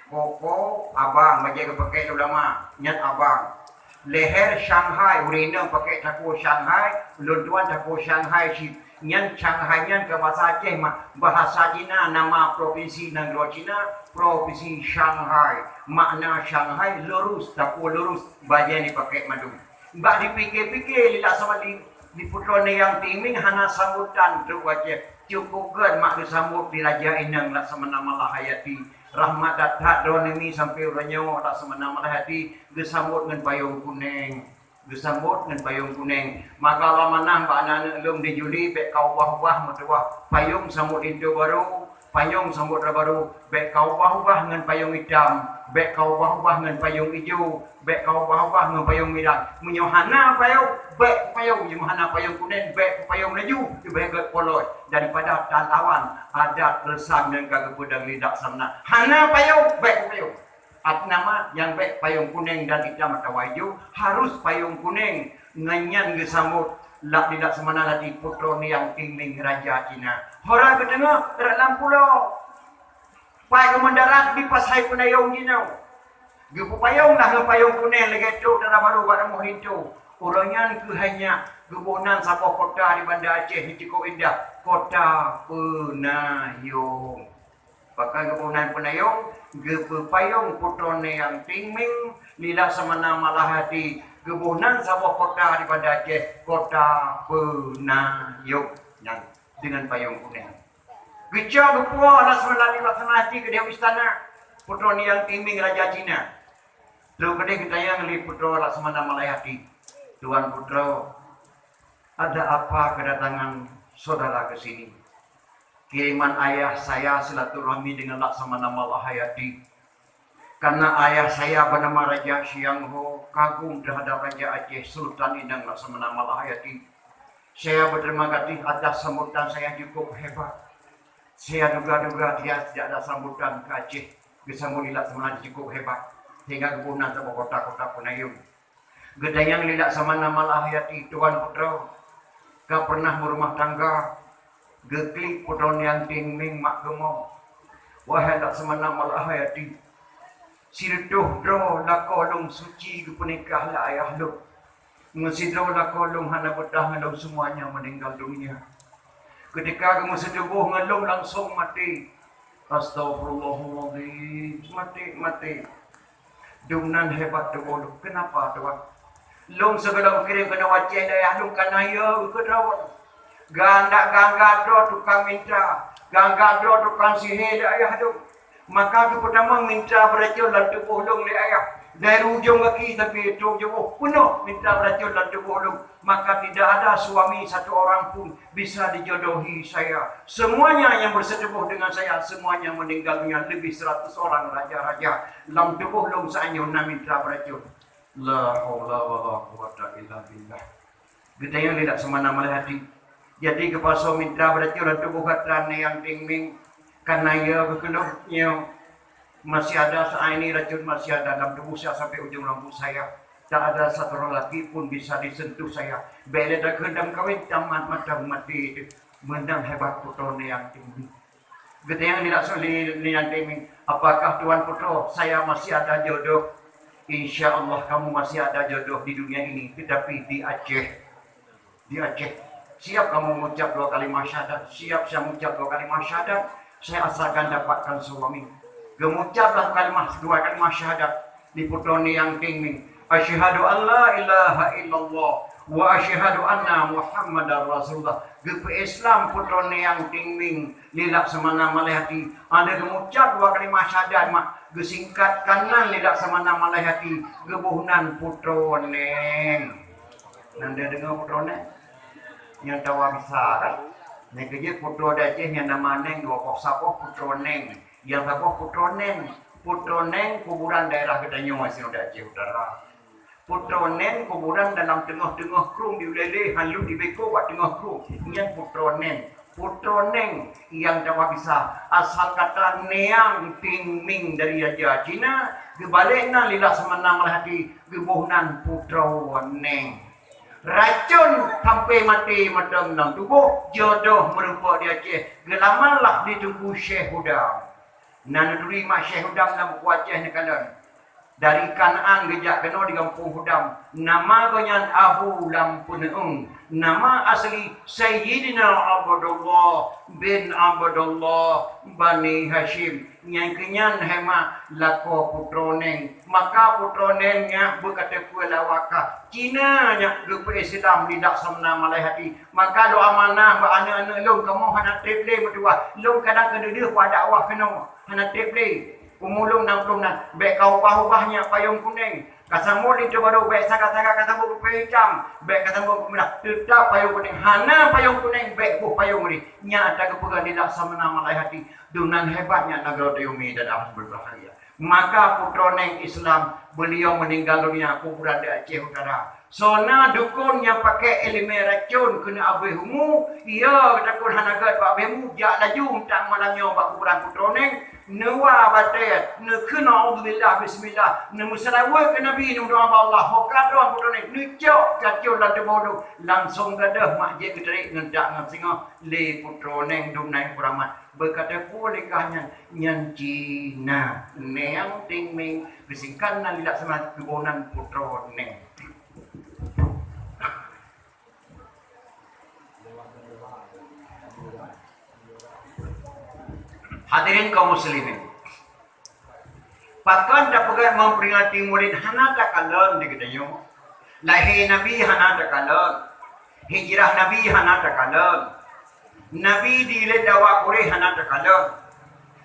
Koko abang, bajée geupakék lé ulama, nyan abang. Leher Shanghai, ureueng inong pakék tako Shanghai, ulôn tuan tako Shanghai cit. Nyan Shanghai nyan keu bahasa Aceh mak, bahasa Cina nama provinsi nanggroe Cina, provinsi Shanghai. Makna Shanghai lurus, tako lurus, bajée dipakék mandum. Bak dipike-pike lé Laksamana, di, di Putroe Neang Ting Ming hana sambutan trok u Aceh. Cukup gét mak geusambot di Raja Inong Laksamana Malahayati. Rahmat that-that droeneuh mi sampoe uroe nyoe Laksamana Malahayati geusambot ngon payong kuneng. Geusambot ngon payong kuneng. Maka lom manah bak aneuk-aneuk lôn di Juli bék ka ubah-ubah meutuwah. Payong sambot linto barô, payong sambot droe barô, bék ka ubah-ubah ngon payong itam, bék ka ubah-ubah ngon payong ijo, bék ka ubah-ubah ngon payong mirah. Meunyoe hana payong, bék payong, meunyoe hana payong kuneng, bék payong laju, leubeh gét poloi daripada talawan adat reusam nyang ka geupeudong lé Laksamana. Hana payong, bék payong. At nama nyang bék payong kuneng dan itam atawa ijo, harus payong kuneng. Ngon nyan geusambot lé Laksamana Malahayati Putroe Neang Ting Ming Raja Cina. Hora geuteungoh rot lam pulo. Pai geumendarat di Pasai Peunayong jinoe. Geupeupayong lah ngon payong kuneng lagée trok dara barô bak rumoh linto. Uroe nyan keuhai nyan geuboh nan saboh kota di Banda Aceh nyang cukup indah, Kota Peunayong. Pakon geuboh nan Peunayong, geupeupayong Putroe Neang Ting Ming lé Laksamana Malahayati, geuboh nan saboh kota di Banda Aceh, Kota Peunayong. Nyan deungon payong kuneng. Geucok geupuwoe Laksamana Malahayati keudeh u istana, Putroe Neang Ting Ming Raja Cina. Trok keudeh geutanyong lé Putroe Laksamana Malahayati, "Tuan Putroe, ada apa kedatangan saudara ke sini?" "Kiriman ayah saya silaturahmi dengan Laksamana Malahayati. Karena ayah saya bernama Raja Siang Ho, kagum terhadap Raja Aceh Sultan Inong Laksamana Malahayati. Saya berterima kasih atas sambutan saya yang cukup hebat. Saya duga-duga dia tidak ada sambutan ke Aceh, geusambot lé Laksamana cukup hebat, sehingga geuboh nan saboh kota-kota Peunayong." Geutanyong lé Laksamana Malahayati, "Tuan Putroe, ka pernah meurumah tangga?" Geuklik Putroe Neang Ting Ming mak keumoe, "Wahai Laksamana Malahayati, sireutôh droe lakoe lôn suci geupeunikah lé ayah lôn. Meusidroe lakoe lôn hana beutah ngon lôn, semuanya meninggal dunia. Ketika geumeuseutubôh ngon lôn langsong maté." "Astagfirullahaladzim, maté, maté. Dum nan hebat tuboh lôn. Kenapa, Tuan?" "Lôn sigohlom kirém keunoe u Aceh lé ayah lôn, kana yö keu droe. Ganda gangga droe tukang minta, gangga droe tukang sihé lé ayah lôn. Maka geupeutamong minta beuracon lam tuboh lôn lé ayah. Dari ujong gaki sampai ujong jeuboh peunoh minta beuracon lam tuboh lôn. Maka tidak ada suami satu orang pun bisa dijodohi saya. Semuanya yang bersetubuh dengan saya, semuanya meninggal dunia, lebih seratus orang raja-raja. Lam tuboh lôn saat nyoe na minta beuracon." La haula wala quwwata illa billah. Geutanyong lé Laksamana Malahayati, "Jadi geupasoe minta beuracon lam tuboh gata Neang Ting Ming, kana yö keu lôn?" "Nyo, masih ada saat ini racun masih ada dalam tubuh saya sampai ujung rambut saya. Tak ada satu orang lelaki pun bisa disentuh saya. Bék lé takheun lam kawin, tamat mantong maté teuh." Meunan hebat Putroe Neang Ting Ming. Geutanyong lé Laksamana Neang Ting Ming, "Apakah Tuan Putroe, saya masih ada jodoh?" "Insya Allah kamu masih ada jodoh di dunia ini, tetapi di Aceh." "Di Aceh." Siap kamu mengucap dua kalimah syahadat? Siap saya mengucap dua kalimah syahadat. Saya asalkan dapatkan suami. Geumucap lah kalimah, dua kalimah syahadat. Di putroe nyang Ting Ming, "Asyhadu an la ilaha illallah wa asyhadu anna Muhammadar Rasulullah." Geupeu Islam putroe nyang Ting Ming, lé Laksamana Malai Hati. Ada geumucap dua kalimah syahadat mak, geusingkat keu nan lé Laksamana Malai Hati, geuboh nan Putroe Neng. Nan dia deungoe Putroe Neng? Nyang tawa bisa kan? Nyang keujeuet putroe di Aceh nyang nama Neng dua boh, saboh Putroe Neng. Nyang saboh Putroe Neng. Putroe Neng kuburan daerah geutanyoe sinoe di Aceh Utara. Putroe Neng kuburan dalam teungoh-teungoh krueng di ulèe-lèe, han lheueh dibeko bak teungoh krueng. Nyan Putroe Neng. Putroe Neng nyang tawa bisa. Asal kata Neang Ting Ming dari Raja Cina, geubalek nan lé Laksamana Malai Hati, geuboh nan Putroe Neng. Racon sampai maté mantong lam tuboh, jodoh meurumpok di Aceh, geulaman lah di Teungku Syekh Hudam. Na neuturi mak Syekh Hudam lam buku Aceh neukalon. Dari Kanaan geujak keunoe di gampông Hudam. Nama gobnyan Abu Lam Peuneueng. Nama asli Sayyidina Abdullah bin Abdullah Bani Hasyim. Nyang keunyan hai mak lakoe Putroe Neng. Maka Putroe Neng nyak beukateupeu lawaka. Cina nyak geupeu Islam di Laksamana Malai Hati. Maka lôn amanah bak aneuk-aneuk lôn, kamoe hana treb lé meutuwah. Lôn kadang keudeuh-deuh bak dakwah keunoe. Hana treb lé. Umu lôn nam plôh nan. Bèk ka ubah-ubah nyak payông kunèng. Ka sambot linto barô, bèk sagai-sagai ka sambot rupèe itam. Bèk ka sambot peumirah. Teutap payông kunèng. Hana payông kunèng, bèk boh payông rih. Nyak ata geupeugah di Laksamana Malai Hati. Dunan hebat nyan nanggroe Dayume dan Ahmad Berbahagia. Maka Putroe Neng Islam, beliau meninggal dunia, kuburan di Aceh Utara. Soe na dukon nyang pakai ileumèe racon keuneuk abéh umu, iya takot hana gèt bak abéh umu, jak laju mantong malam nyoe bak kuburan Putroe Neng, neuwa batèe, neukheun auzubillah, bismillah, neumeuseulaweuet keu Nabi, neumeudoa bak Allah, ho ka droe Putroe Neng, neucok racon lam tuboh lôn, langsong gadôh mak jeuet geutarek ngon dak ngon singoh lé Putroe Neng, dunan kuramat. Beukateupeu lé kah nyan, nyan Cina, Neang Ting Ming, geusingkat nan lé Laksamana, geuboh nan Putroe Neng. Hadirin kaum muslimin, pakon tapeugah memperingati Maulid hana takalon di geutanyoe? Lahé Nabi hana takalon, hijrah Nabi hana takalon, Nabi dilèe dawa Quraisy hana takalon,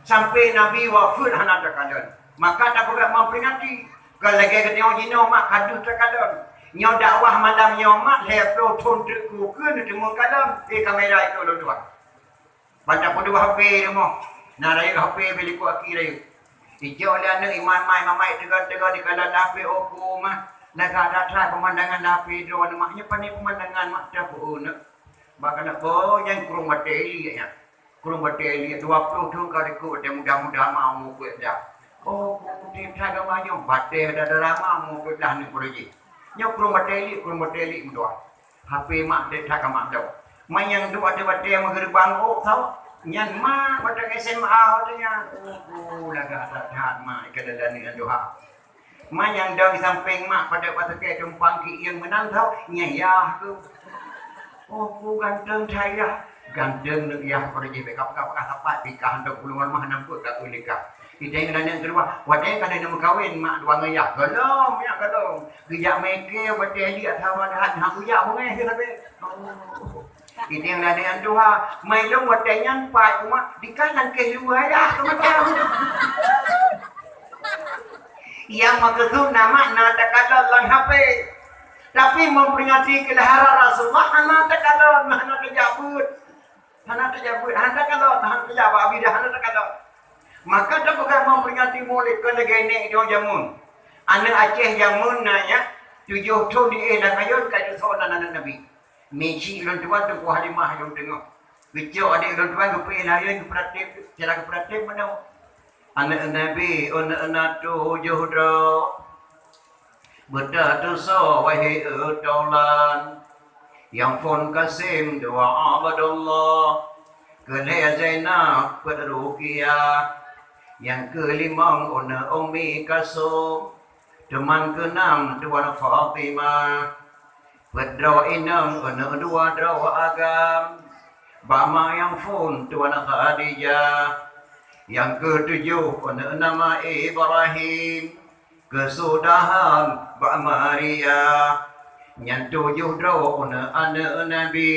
sampai Nabi wafeuet hana takalon. Maka tapeugah memperingati, ka lagèe geutanyoe jinoe mak ka deuh takalon. Nyoe dakwah malam nyoe mak lhèe plôh thôn teuk keu ukeue neuteumeung kalon, eh, kamera ikôt lôn tuan. Ban tapeuduek H P rumoh, na rayeuk H P beu likot aki rayeuk. Ijok lé aneuk iman mai mamak teuga-teuga dikalon HP, "Oh, ku mah, lagak that-that peumandangan HP droeneuh mak, nyoe pane peumandangan mak tapeu-eu neuk." Bak keuneuk, "Oh, nyan krueng batèe liek nyan. Krueng batèe liek, dua ploh thôn ka likot, watèe muda-muda ma umu peuet blah." "Oh, ku, tiep that gama nyoe, batèe dara-dara ma umu peuet blah neuk peureujih. Nyoe krueng batèe liek, krueng batèe liek meudoa." HP mak deuh that ka mak dong. Mak nyang duek ateueh batèe meugeuribang ôk sawa. Nyan mak watèe S M A watèe nyan. Oh, lagak that-that mak ikalon aneuk nyan tuha. Mak nyang dong di sampéng mak padub bak sakét tumpang keu ieng meunan sawa. Nyan yah keuh. Oh, ku ganteng that yah. Ganteng neuk yah, pada jih bèk ka peugah-peugah sapat, bika hantom pulung mah hana peuet ka ulika. Idéh ngon aneuk keudua, watèe ka lheueh neumeukawen, mak dua ngon yah. Gohlom, nyak gohlom. Geujak meuke watèe liek sawa that, hana kujak beungèh keu sabe. Oh. Idéh ngon aneuk nyang tuha, mai lom watèe nyan pat umat, dikanan keu luwa yah keu macam. Nyang meukeusut na mak na takalon lam HP. Tapi memperingati kelahiran Rasulullah hana takalon, hana tajak beuet. Hana tajak beuet, hana takalon, hana tajak bak bidah, hana takalon. Maka tapeugah memperingati Maulid kon lagèe nèk di jameun. Aneuk Aceh jameun na nyak, tujoh thôn di éh lam ayôn ka jisoe nan aneuk Nabi. Mici lôn tuan Teungku Halimah lôn teungoh. Geucok adék lôn tuan geupeuéh lam ayôn geupeuratéb, cara geupeurateb meunoe. Aneuk Nabi, aneuk na tujoh droe. Beutatusoe wahé eu tolan, nyang phôn Kasim dua Abdullah, keulhèe Zainab peuet Ruqyah, nyang keulimong aneuk Ummi Kalsum, teuma keunam tuan Fatimah, Peuet droe inong, aneuk dua droe agam, bak ma nyang phon Tuan Khadijah. Nyang keutujoh aneuk nama Ibrahim, keusudahan bak Maria. Nyan tujoh droe aneuk-aneuk Nabi,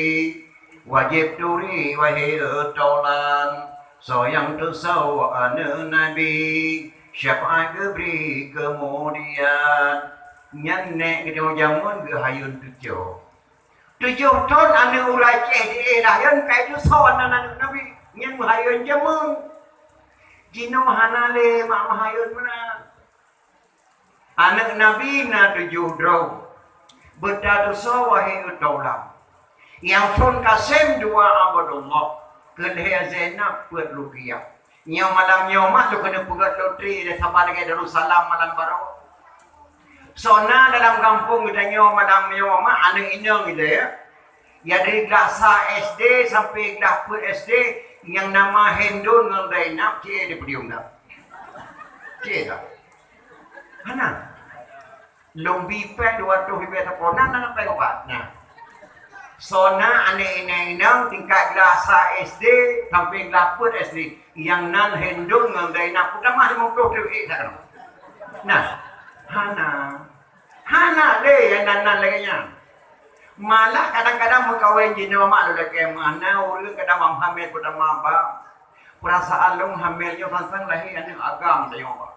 wajéb turi wahé taulan. Soe nyang teusoe aneuk Nabi, syafaat geubri keumudian. Nyan nék geutanyoe jameun geuhayôn tujoh. Tujoh thon aneuk ureueng Aceh di Lahyon ka teusoe aneuk Nabi. Nyan meuhayôn jameun. Jinoe hana lé mak meuhayôn meunan. Aneuk Nabi na tujoh droe. Beutatusoe wahé taulan. Nyang phon Kasem dua Abdullah, keu lhèe Zainab peuet Ruqayyah. Nyoe malam nyoe mak lôn keuneuk peugöt lotri lé saban lagèe Darussalam malam baroe. Soe na dalam gampông geutanyoe malam nyoe mak aneuk inong ilèe, ya dari glah sa S D sampai glah peuet S D nyang nama Hendon ngon Zainab, cit di podium dah. Cit dah. Hana. Lôn bi péng dua ratus ribèe sapo na, na péng ubat. Nah. Soe na aneuk inong-inong tingkat glah sa S D sampai glah peuet S D, nyang nan Hendon ngon Zainab, peutamah limong ploh triliun ék that. Nah. Hana. Hana lé nyang nan-nan lagèe nyan. Malah kadang-kadang meukawen jinoe mak lôn lakèe meuh, na ureueng kadang mam hamil peutamah bang. Peurasaan lôn hamil nyoe sang-sang lahé aneuk agam tanyoe bang.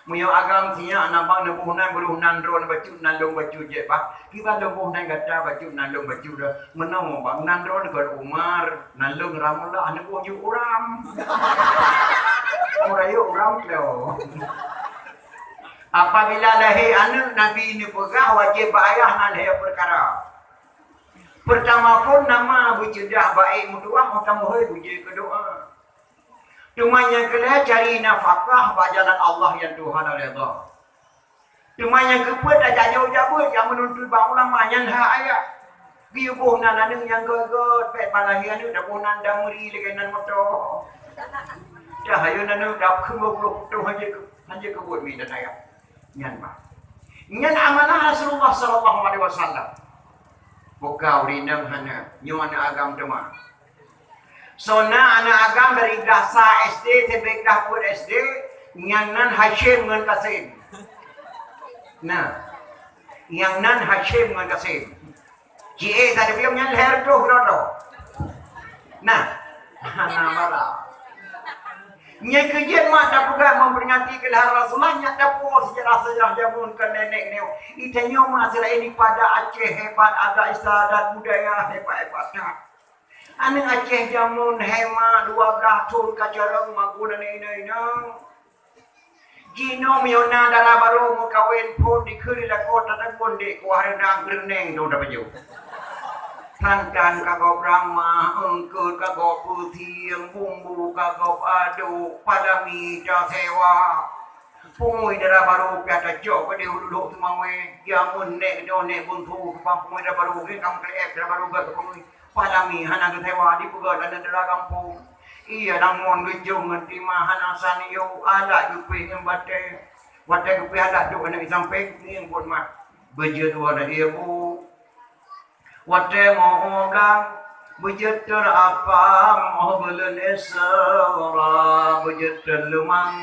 Meunyoe agam sinyak na bang neuboh nan, beuloh nan droeneuh bacut, nan lôn bacut jeuet bah. Kiban lôn boh nan gata bacut, nan lôn bacut dah. Meunoe bang, nan droeneuh kon Umar, nan lôn Ramlah, aneuk boh jeuet Uram. Ureueng rayeuk Uram teuh. Apabila lahé aneuk, Nabi neupeugah wajéb bak ayah na lhèe peukara. Peurtama phon nama beuceudah baék meutuah, meutameuhôi beujeuet keu doa. Teuma nyang keulhèe cari nafakah bak jalan Allah nyang Tuhan redha. Teuma nyang keupeuet tajak jauh jak beuet jak meununtut bak ulama nyan hak ayah. Geuyue boh nan aneuk nyang gèt-gèt, bèk bak lahé aneuk taboh nan dam meuri lagèe nan moto. Dah ayo nan aneuk dap keu dua ploh putôh hana jeuet keu, hana jeuet keu buet mi dan ayah. Nyan bah. Nyan amanah Rasulullah sallallahu alaihi wasallam. Buka ureueng inong hana, nyoe aneuk agam teuma. Soe na aneuk agam dari glah sa S D sampai glah peuet S D, nyang nan Hasyim ngon Kasem. Nah, nyang nan Hasyim ngon Kasem. Cit ék that piôh nyan lhèe reutôh keudroe-droe. Nah, hana bara. Nyang keujeuet mak tapeugah memperingati keulahiran Rasulullah, nyak tapuwoe seujarah-seujarah jameun keu nenek nyoe. Itanyoe mak selain ipada Aceh hebat, ada istiadat budaya hebat-hebat that. Aneuk Aceh jameun hema dua blah thon ka carông magun aneuk inong-inong. Jinoe meunyoe na dara barô meukawen phon dikeue di lakoe tatagun dek kuah reunang geureuneng dong tapajoh. Tantan ka gob ramah, eungkot ka gob peusieng, bumbu ka gob aduk, palami tasewa. Pungui dara barô pih tacok keudeh u lulok teumawé, jameun nek doh nek beungku tukang pungui dara barô, geuh ka meukleuet dara barô gèt keu pungui. Palami hana geusewa, dipeugöt aneuk dara gampông. Iya lam mon geujong ngon timah hana san yôh, alat geupéh ngon batèe. Watèe geupéh alat duek aneuk di sampéng, ngieng buet mat. Beujeuet dua na ié bu. Watèe mo blang, beujeuet thon apam, oh buleuen Isra, beujeuet thon leumang.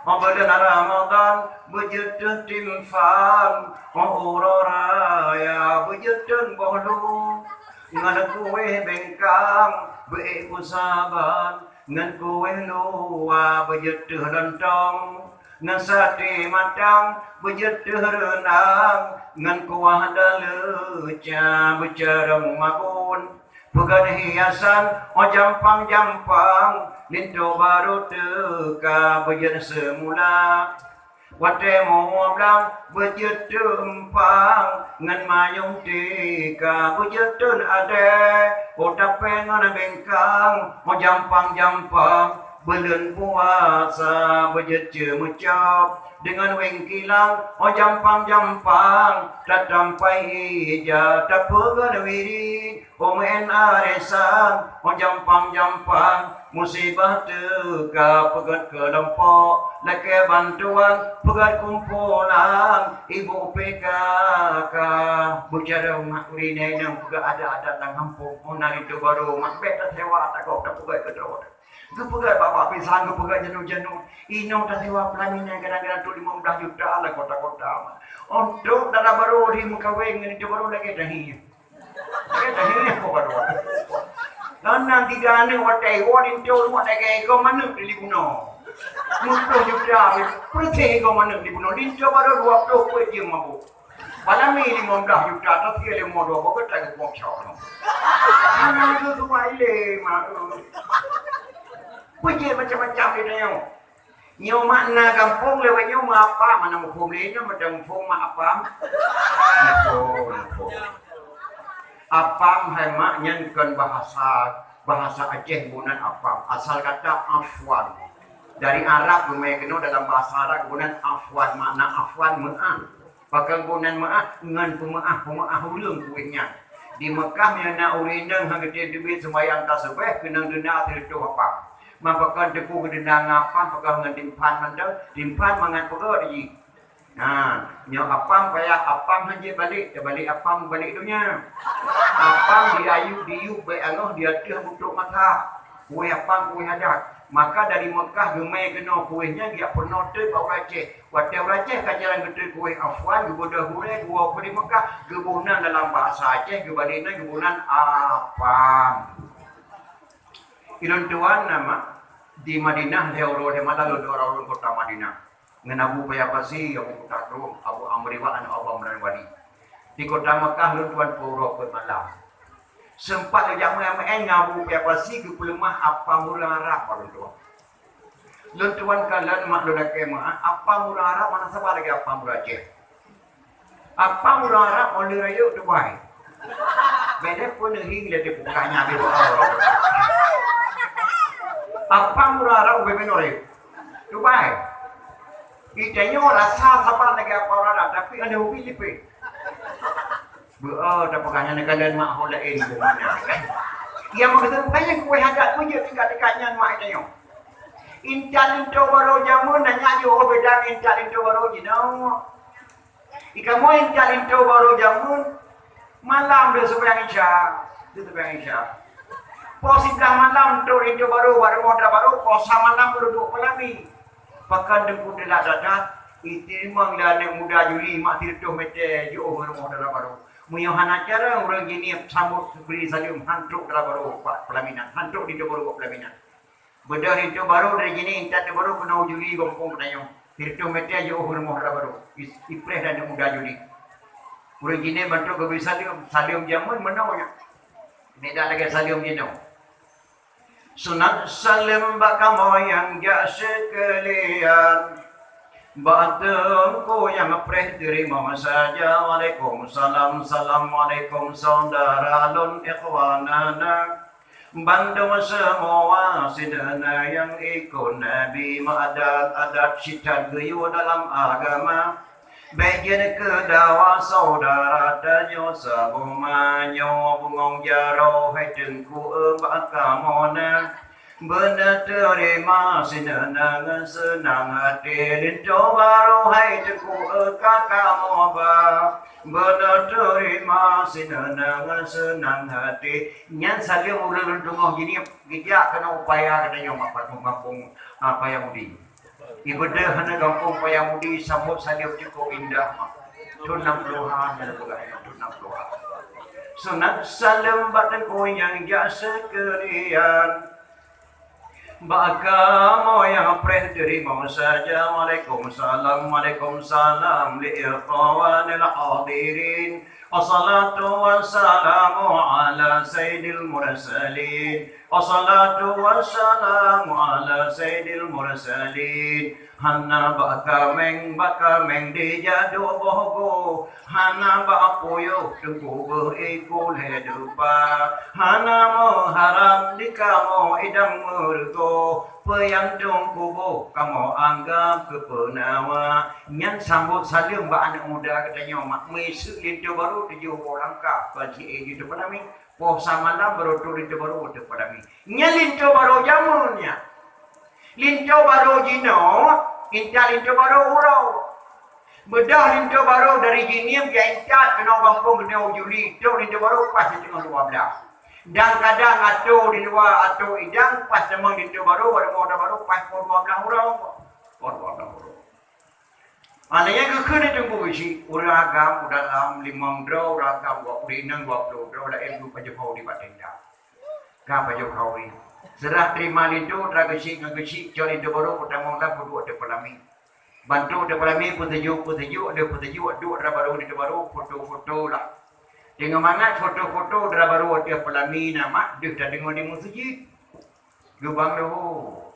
Oh buleuen Ramadhan, beujeuet thon timphan, oh uroe raya, beujeuet thon boh lu. Ngon kueh bengkang, beuék peusaban, ngon kueh luwa, beujeuet thon lontong. Ngon saté matang, beujeuet thon reunang, ngon kuah daleuca, beucarông magun. Peugöt hiasan, oh jampang-jampang, linto barô teuka beujeuet seumula. Watèe mo blang beujeuet thon eumpang, ngon manyong teuka beujeuet thon adèe. Oh tapèe ngon bengkang, oh jampang-jampang, buleuen puasa beujeuet ceumeucok. Deungon wéng kilang, oh jampang-jampang, tatampai ija, tapeugöt wirit. Peumién arisan, oh jampang-jampang, musibah teuka peugét keulompok, lakée bantuan peugét kumpulan, ibu P K K. Beucarông mak ureuëng inong peugét adat-adat lam gampông, oh na linto barô mak bék tasewa takot tapeugét keudroe. Geupeugét bak-bak pisang, geupeugét janot-janot. Inong tasewa pelaminan kadang-kadang tu limong blaih juta lam kota-kota. Untuk dara barô di meukawen ngon linto barô lagée tahi. Lagée tahi ko barô. Dan nan tiga aneuk watée iwoe linto rumoh lagée igoe manok di bunoe. Lima puluh juta, peureuteh igoe manok di bunoe. Linto barô dua puluh peuet jeuem mabök. Balami limong blaih juta, tapi lé mo dua boh tak geupoh cok. Hana geutuai lé, mak. Peujeuet macam-macam di tanyoe. Nyoe makna gampông lewat nyoe mak apam, mana muphom lé nyoe, macam muphom mak apam. Muphom, muphom. Apam hai mak nyan kon bahasa, bahasa Aceh bunan apam. Asal kata afwan. Dari Arab geumé keunoe dalam bahasa Arab bunan afwan, makna afwan meu'ah. Pakon bunan meu'ah ngon peumeu'ah-peumeu'ah ureuëng kuweh nyan. Di Meukah meunyoe na ureuëng inong hana geuteubiet seumayang tasubeh keunong deunda sireutôh apam. Maka kon teupeu geudeunda ngon apam, pakon ngon timphan mantong, timphan mangat peugah jih. Nah, nyoe apam payah apam hanjeuet balek, teubalek apam balek donya. Apam diayub diyub bék angoh di ateueh butrok mata. Kuweh apam kuweh adat. Maka dari Meukah geumé keunoe kuweh nyan geujak peurunoe teuk bak ureuëng Aceh. Watée ureuëng Aceh ka jalan geuteupeue kuweh afwan, geubeudôh gurée geuwoe keu di Meukah, geuboh nan dalam bahasa Aceh, geubalek nan geuboh nan apam. Ilôn tuan nama di Madinah lhée uroe lhée malam lôn dua uroe kota Madinah. Ngon Abu Paya Pasi, Abu Kuta Krueng, Abu Amriwa aneuk Abu Amran Wali. Di kota Meukah lôn tuan peuet uroe peuet malam. Seumpat lôn jak meu'én ngon Abu Paya Pasi geupeuleumah apam ureuëng Arab bak lôn tuan. Lôn tuan kalon mak lôn lakée meu'ah, apam ureuëng Arab hana saban lagée apam ureuëng Aceh. Apam ureuëng Arab óh lheueh rayeuk tubai. Bék lé peuneuhi lé teupeugah nyan di bawah. Apam ureuëng Arab ubé meunoe rayeuk. Tubai. Di tanyoe rasa saban lagée apam ureuëng Arab, tapi ada ubi lipéh. Beu, oh, tapeugah nyan neukalon mak ho laén bumoe nyan. Nyang meukeusud bukan nyang kuweh adat peujeuet tingkat-tingkat nyan mak tanyoe. Intat linto barô jameun na nyak jiôh beda ngon intat linto barô jinoe. Di kamoe intat linto barô jameun, malam deuh seumayang Isya, deuh seumayang Isya. Poh siblaih malam trok linto barô bak rumoh dara barô, poh sa malam baru duek peulami. Pakon teungku teulat that-that, iteurimong lé aneuk muda Juli mak sireutôh mètè jiôh rumoh dara barô. Meunyoe hana carông ureuëng jinie sambot bri saleuem han trok dara barô bak peulaminan, han trok linto barô bak peulaminan. Beudôh linto barô dari jinie intat linto barô keunoe Juli gampông geutanyoe. Sireutôh mètè jiôh rumoh dara barô. Is-, ipreh dan aneuk muda Juli. Ureuëng jinie ban trok geubri saleuem, saleuem jameun meunoe nyan. Beda lagée saleuem jinoe. Sunat saleuem bak kamoe nyang jak seukeulian. Bak teungku nyang preh teurimong saja. Waalaikumsalam, assalamualaikum saudara lôn ikhwanana. Bandum seumua sineuna nyang ikot Nabi meuadat-adat sitat geuyue dalam agama. Bék jeuet keu dawa saudara tanyoe saboh manyoe bungong jaroe hai teungku bak kamoe na. Beuna teurima sineuna ngon seunang até linto barô hai teungku ka kamoe ba. Beuna teurima sineuna ngon seunang até. Nyan saleuem ulôn teungoh jiniep geujak keunoe upaya geutanyoe mak gampông, ah, Paya Mudi. Ibeudôh hana gampông Paya Mudi sambot saleuem cukôp indah mak. Thôn nam plohan nyan peugah nyan, thôn nam plohan. Sunat saleuem bak teungku nyang jak seukeulian. Bak kamoe nyang preh teurimong saja. Waalaikumsalam, waalaikumsalam li ikhwanil hadirin. Wassalatu wassalamu ala sayyidil mursalin. Wassalatu wassalamu ala sayyidil mursalin. Hana bak kaméng, bak kaméng dijadôk boh goe. Hana bak puyôh teungku beuiku lhée deupa. Hana meuharab di kamoe idang meureugoe. Peue nyang teungku boh kamoe anggab keu peunawa. Nyan sambot saleuem bak aneuk muda geutanyoe mak meuiseuk linto barô tujoh boh langkah ban si ék jeuet teupeulamé. Poh samalam barô trôk linto barô ateueh Palami. Nyan linto barô jameun nyan. Linto barô jinoe, intat linto barô uroe. Beudôh linto barô dari Jeunieb jak intat keunoe gampông keunoe Juli, trôk linto barô pas di teungoh dua blah. Dan kadang atô di luwa, atô idang pas tamong linto barô, barô, barô pas poh dua blah uroe. Poh dua blah uroe. Maknanya geukheun itu beusi, ureuëng agam u dalam limong droe, ureuëng agam dua puluh inong, dua puluh droe, laén dua pajoh hauri bak tenda. Ka pajoh hauri. Seurah terima linto, tra geusyik ngon geusyik, cok linto barô, peutamong lam peuduek ateueh Palami. Bantu ateueh Palami, peutuju, peutuju, ada peutuju, duek dara barô, linto barô, foto-foto lah. Teungoh mangat foto-foto dara barô ateueh Palami na mak, deuh tadeungoe di meuseujid. Geubang leuhô.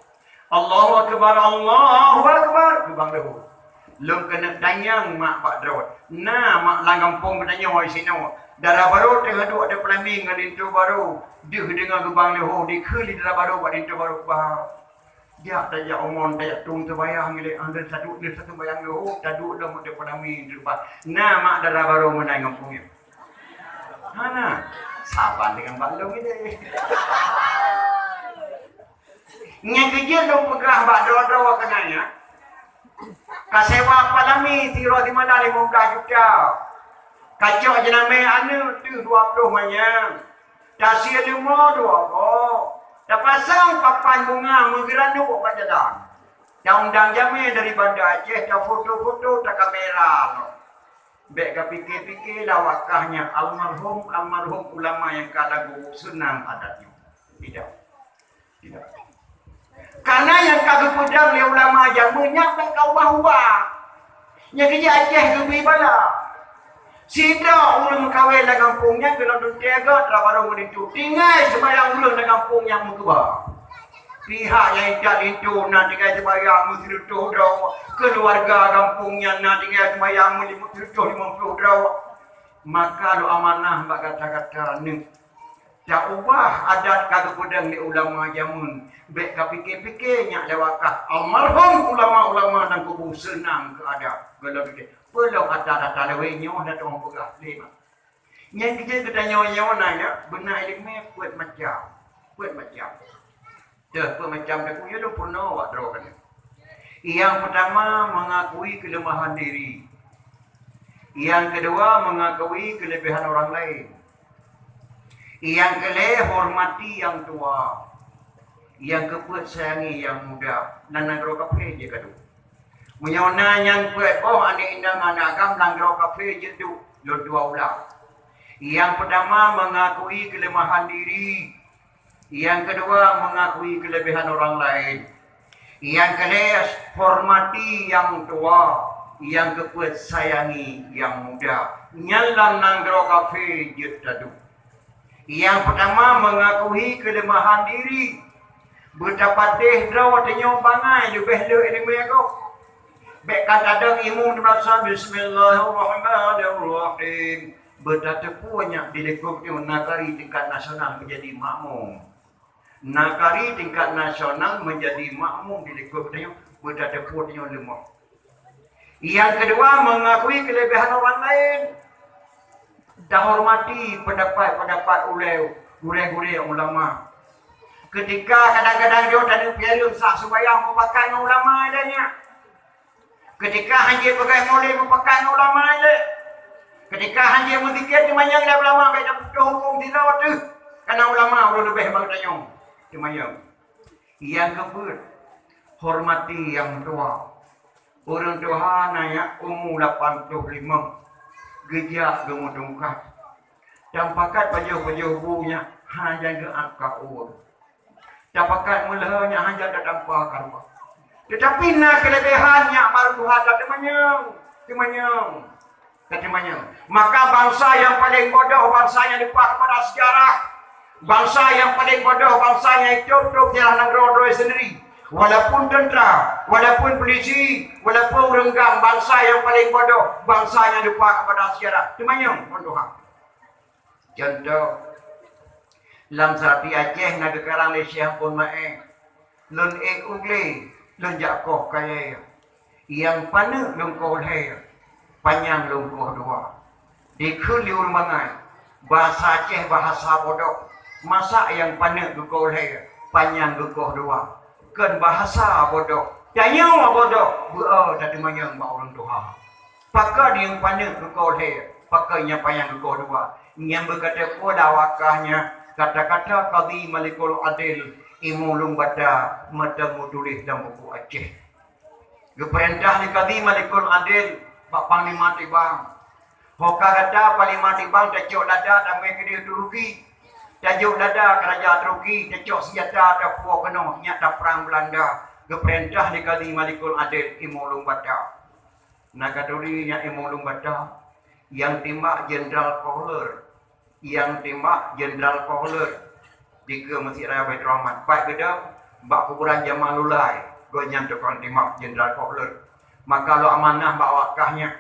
Allahu Akbar, Allahu Akbar. Geubang leuhô. Lôn keuneuk tanyong mak bak droe. Na mak lam gampông geutanyoe sinoe. Dara barô teuh duek ateueh Palami ngon linto barô. Deuh deungoe geubang leuhô, dikheun lé dara barô bak linto barô, bah. Jak tajak umon, tajak tueng teubayang ilée, andeueng taduek lé seumayang leuhô, taduek lom ateueh Palami, bah. Na mak dara barô meunan gampông nyoe. Hana. Saban deungon bak lôn ilée. Nyang keujeuet lôn peugah bak droe-droe keunan nyan, ka sewa Palami sidroe simana limong blah juta. Ka cok jeunamé aneuk teuh dua ploh manyang. Tasie leumo dua boh. Tapasang papan bunga meugeurandok bak jalan. Taundang jamé dari Banda Aceh, tafoto-foto, takamera lom. Bék kapike-pike lawakah nyan almarhum, almarhum ulama nyang ka lagu seunang adat nyoe. Tidak. Tidak. Karena nyang ka geupeudong lé ulama jameun nyan bék ka ubah-ubah. Nyang keujeuet Aceh geubri bala. Sidroe ureuëng meukawen lam gampông nyan geulong teuntée gét, dara barô meuningtu. Tinggai seumayang ureuëng lam gampông nyan meukeubah. Pihak nyang intat linto na tinggai seumayang meusireutôh droe, keuluwarga gampông nyan na tinggai seumayang meusireutôh limong ploh droe. Maka lôn amanah bak gata-gata neuh, taubah adat ka geupeudong lé ulama jameun. Bék kapike-pike nyak lewat kah almarhum ulama-ulama nyang kubu seunang keu adat. Golom pike, peulom ata-ata lawét nyoe na teuma peugah lé mak. Nyang keujeuet geutanyoe nyoe na nyan, beuna iéleumé peuet macam. Peuet macam. Teuh, peuet macam teuh, kuyue lôn peurunoe bak droe keunoe. Nyang peutama, mengakui kelemahan diri. Nyang keudua, mengakui kelebihan orang lain. Nyang keulhée, hormati nyang tuha. Nyang keupeuet, sayangi nyang muda. Nan nanggroe kafé jeuet ka duek. Meunyoe na nyang peuet boh aneuk inong aneuk agam nanggroe kafé jeuet duek, lôn dua ulang. Nyang peutama, mengakui kelemahan diri. Nyang keudua, mengakui kelebihan orang lain. Nyang keulhée, hormati nyang tuha. Nyang keupeuet, sayangi nyang muda. Nyan lam nanggroe kafé jeuet taduek. Nyang peutama, mengakui kelemahan diri. Beutapatéh droe tanyoe bangai leubeh le iéleumé gob. Bék ka tadong imum di madrasah, bismillahirrahmanirrahim. Beutateupeue nyak di likot nyoe na kari tingkat nasional meujadi makmum. Na kari tingkat nasional meujadi makmum di likot nyoe, beutateupeue nyoe leumoh. Nyang keudua, mengakui kelebihan orang lain. Tahormati pendapat-pendapat ulée gurée-gurée ulama. Keutika kadang-kadang jih taneuk pialeueng sa seumayang meupakat ngon ulama ilée nyan. Keutika hanjeuet peugah mulod meupakat ngon ulama ilée. Keutika hanjeuet meuzikir teumanyong lé ulama, bék tapeutoh huköm sidroe teuh. Kana ulama ureuëng leubeh bak tanyoe teumanyong. Nyang keupeuet, hormati nyang tuha. Ureuëng tuha na nyak umu lapan ploh limong, geujak geumeutungkat. Tapakat pajoh-pajoh bu nyak hana geuangkat ureuëng. Tapakat meulhö nyak hana tatampa karuwa. Teutapi na keulebihan nyak baro tuha tateumanyong, teumanyong. Ka teumanyong. Maka bansa nyang paleng bodoh, bansa nyang lupa kepada sejarah. Bansa nyang paleng bodoh, bansa nyang hidup-hidup di dalam nanggroe droe sendiri. Walaupun tentera, walaupun polisi, walaupun ureuëng gam, bansa nyang paleng bodoh, bansa nyang lupa kepada sejarah. Teumanyong, kon tuha. Contoh, lam seurapi Aceh na geukarang lé Syekh Ampon Maé. Lôn ék u glé, lôn jak koh kayée. Nyang paneuk lôn koh lhée, panyang lôn koh dua. Dikheun lé ureuëng bangai, Bahasa Aceh bahasa bodoh. Masak nyang paneuk geukoh lhèe, panyang geukoh dua. Kon bahasa bodoh. Tanyoe bodoh, beu-o tateumanyong bak ureueng tuha. Pakon nyang paneuk geukoh lhèe, pakon nyang panyang geukoh dua. Nyang beukata peue dah wakah nyan, kata-kata Kadhi Malikul Adil, ilmu lueng bata, meuteumé tuléh lam buku Aceh. Geupeurintah lé Kadhi Malikul Adil bak Panglima Tibang. Ho ka gata Panglima Tibang tacok lada tamé keudéh Turki. Tajok lada keu raja Turki, tacok seunjata tapuwoe keunoe, nyak taprang Beulanda. Geupeurintah lé Kadhi Malikul Adil, ilmu lueng bata. Na ka turi nyak ilmu lueng bata. Nyang timbak Jenderal Kohler. Nyang timbak Jenderal Kohler dikeue Meuseujid Raya Baiturrahman. Pat geudong bak kuburan Jamalullah, gobnyan tukang timbak Jenderal Kohler. Maka lôn amanah bak wakah nyan,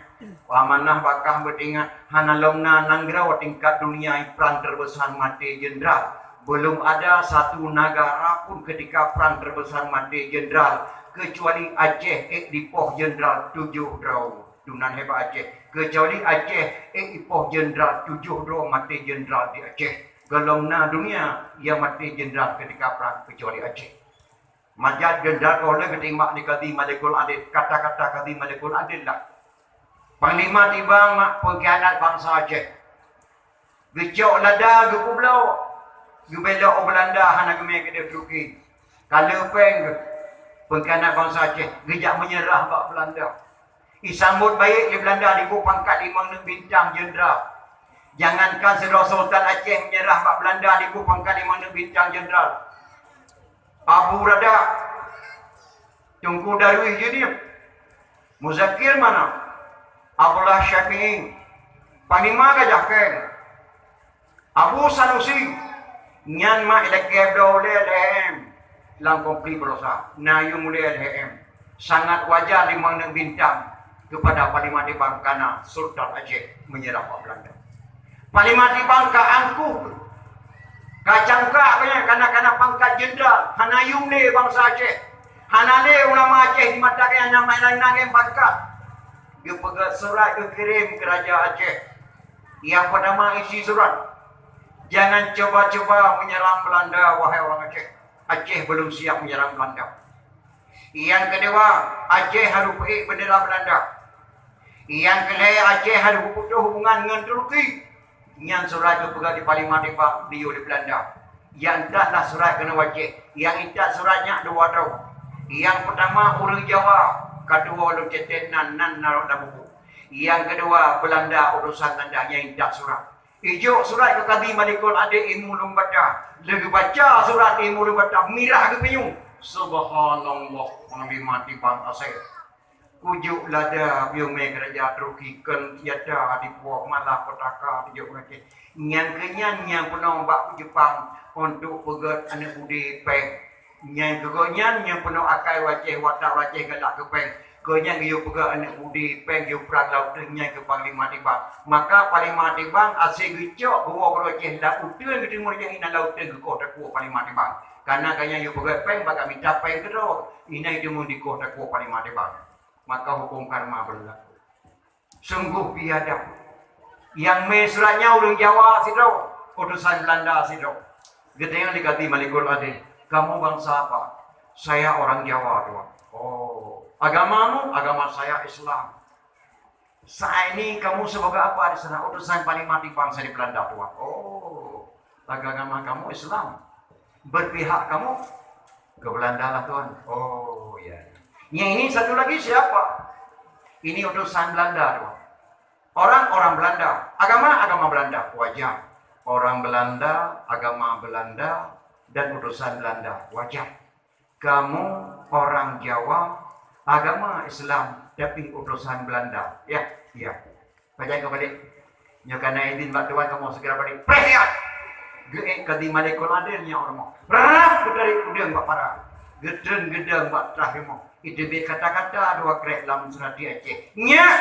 lôn amanah bak kah beutingat, hana lom na nanggroe tingkat dunia prang terbesar maté jenderal. Belum ada satu negara pun ketika prang terbesar maté jenderal, kecuali Aceh ék dipoh jenderal tujoh droe. Dunan hebat Aceh. Kecuali Aceh, ék ipoh jenderal tujoh droe maté jenderal di Aceh. Golom na dunia nyang maté jenderal ketika prang kecuali Aceh. Mangat Jenderal Kohler geutimbak lé Kadhi Malikul Adil, kata-kata Kadhi Malikul Adil lah. Panglima Tibang mak pengkhianat bansa Aceh. Geucok lada geupeubloe, geubelok u Beulanda hana geumé keudéh Turki. Ka le péng geuh, pengkhianat bansa Aceh, geujak meunyeurah bak Beulanda. Isambot baik lé Beulanda dibôh pangkat limong neuk bintang jenderal. Jangankan sidroe Sultan Aceh meunyeurah bak Beulanda dibôh pangkat limong neuk bintang jenderal. Abu Rada, Teungku Darwis Judin, Muzakir Manaf, Abdullah Syafi'i, Panglima Gajah Keng, Abu Sanusi, nyan mak ilakée bloe ulée L H M lam konflik Barosa, na yuem ulée L H M. Sangat wajar limong neuk bintang kepada Panglima Tibang kana Sultan Aceh meunyeurah bak Beulanda. Panglima Tibang ka angkuh, ka cangka geuh nyan kana-kana pangkat jenderal, hana yuem lé bansa Aceh, hana lé ulama Aceh di mata geuh nyan na main laén pangkat. Geupeugét surat geukirém keu Raja Aceh. Nyang peutama isi surat, "Jangan coba-coba menyerang Belanda, wahai orang Aceh. Aceh belum siap menyerang Belanda." Nyang keudua, Aceh harôh peuék bendera Belanda. Nyang keulhée, Aceh harôh putôh hubungan ngon Turki. Nyan surat geupeugah di Panglima Tibang diyue di Belanda. Nyang intat lah surat keunoe u Aceh. Nyang intat surat nyan dua droe. Nyang peutama ureuëng Jawa, ka tuwoe lôn catet nan, nan na rot lam buku. Nyang keudua Belanda, utosan Belanda nyang intat surat. Ijok surat keu Kadhi Malikul Adil ilmu lueng bata. Lheueh geubaca surat ilmu lueng bata, mirah geupinyueng. Subhanallah, Panglima Tibang asée. Kujok lada piumée keu raja Turki kon senjata dipuwoe malah peutaka dijok ngon Aceh. Nyan keuh nyan nyang peunoh bak Jepang untuk peugét aneuëk budi péng. Nyan keuh gobnyan nyang peunoh akai u Aceh, watak u Aceh galak keu péng. Gobnyan geuyue peugét aneuëk budi péng, geuyue prang lam uteuen nyan keuh Panglima Tibang. Maka Panglima Tibang asai geucok geuwoe u Aceh lam uteuen, geuteumé Aceh inan lam uteuen geukoh takue Panglima Tibang. Karena gobnyan geuyue peugét péng, bak mita péng keudroe, inan geuteumé dikoh takue Panglima Tibang. Maka hukum karma berlaku. Sungguh biadab. Nyang mé surat nyan ureuëng Jawa sidroe, utosan Belanda sidroe. Geutanyong lé Kadhi Malikul Adil, "Kamu bangsa apa?" "Saya orang Jawa, Tuan." "Oh, agamamu?" "Agama saya Islam." "Saat ini kamu sebagai apa di sana?" "Utosan Panglima Tibang saya di Belanda, Tuan." "Oh, agama kamu Islam. Berpihak kamu ke Belanda lah, Tuan." "Oh, ya. Yang ini satu lagi siapa?" "Ini utosan Belanda, Tuan." "Orang-orang Belanda, agama, agama Belanda." "Wajar. Orang Belanda, agama Belanda, dan utosan Belanda. Wajar. Kamu orang Jawa, agama Islam, tapi utosan Belanda." "Ya, ya." "Pajan keu balik?" "Nyoe kana idin bak Tuan, kamoe segera balik." Preh siat! Geuék Kadhi Malikul Adil nyan ureuëng. Rap! Geutarék udeueng bak para. Geutreun geudong bak trah rumoh. Iteubiet kata-kata dua krek lam seurati Aceh. "Nyak,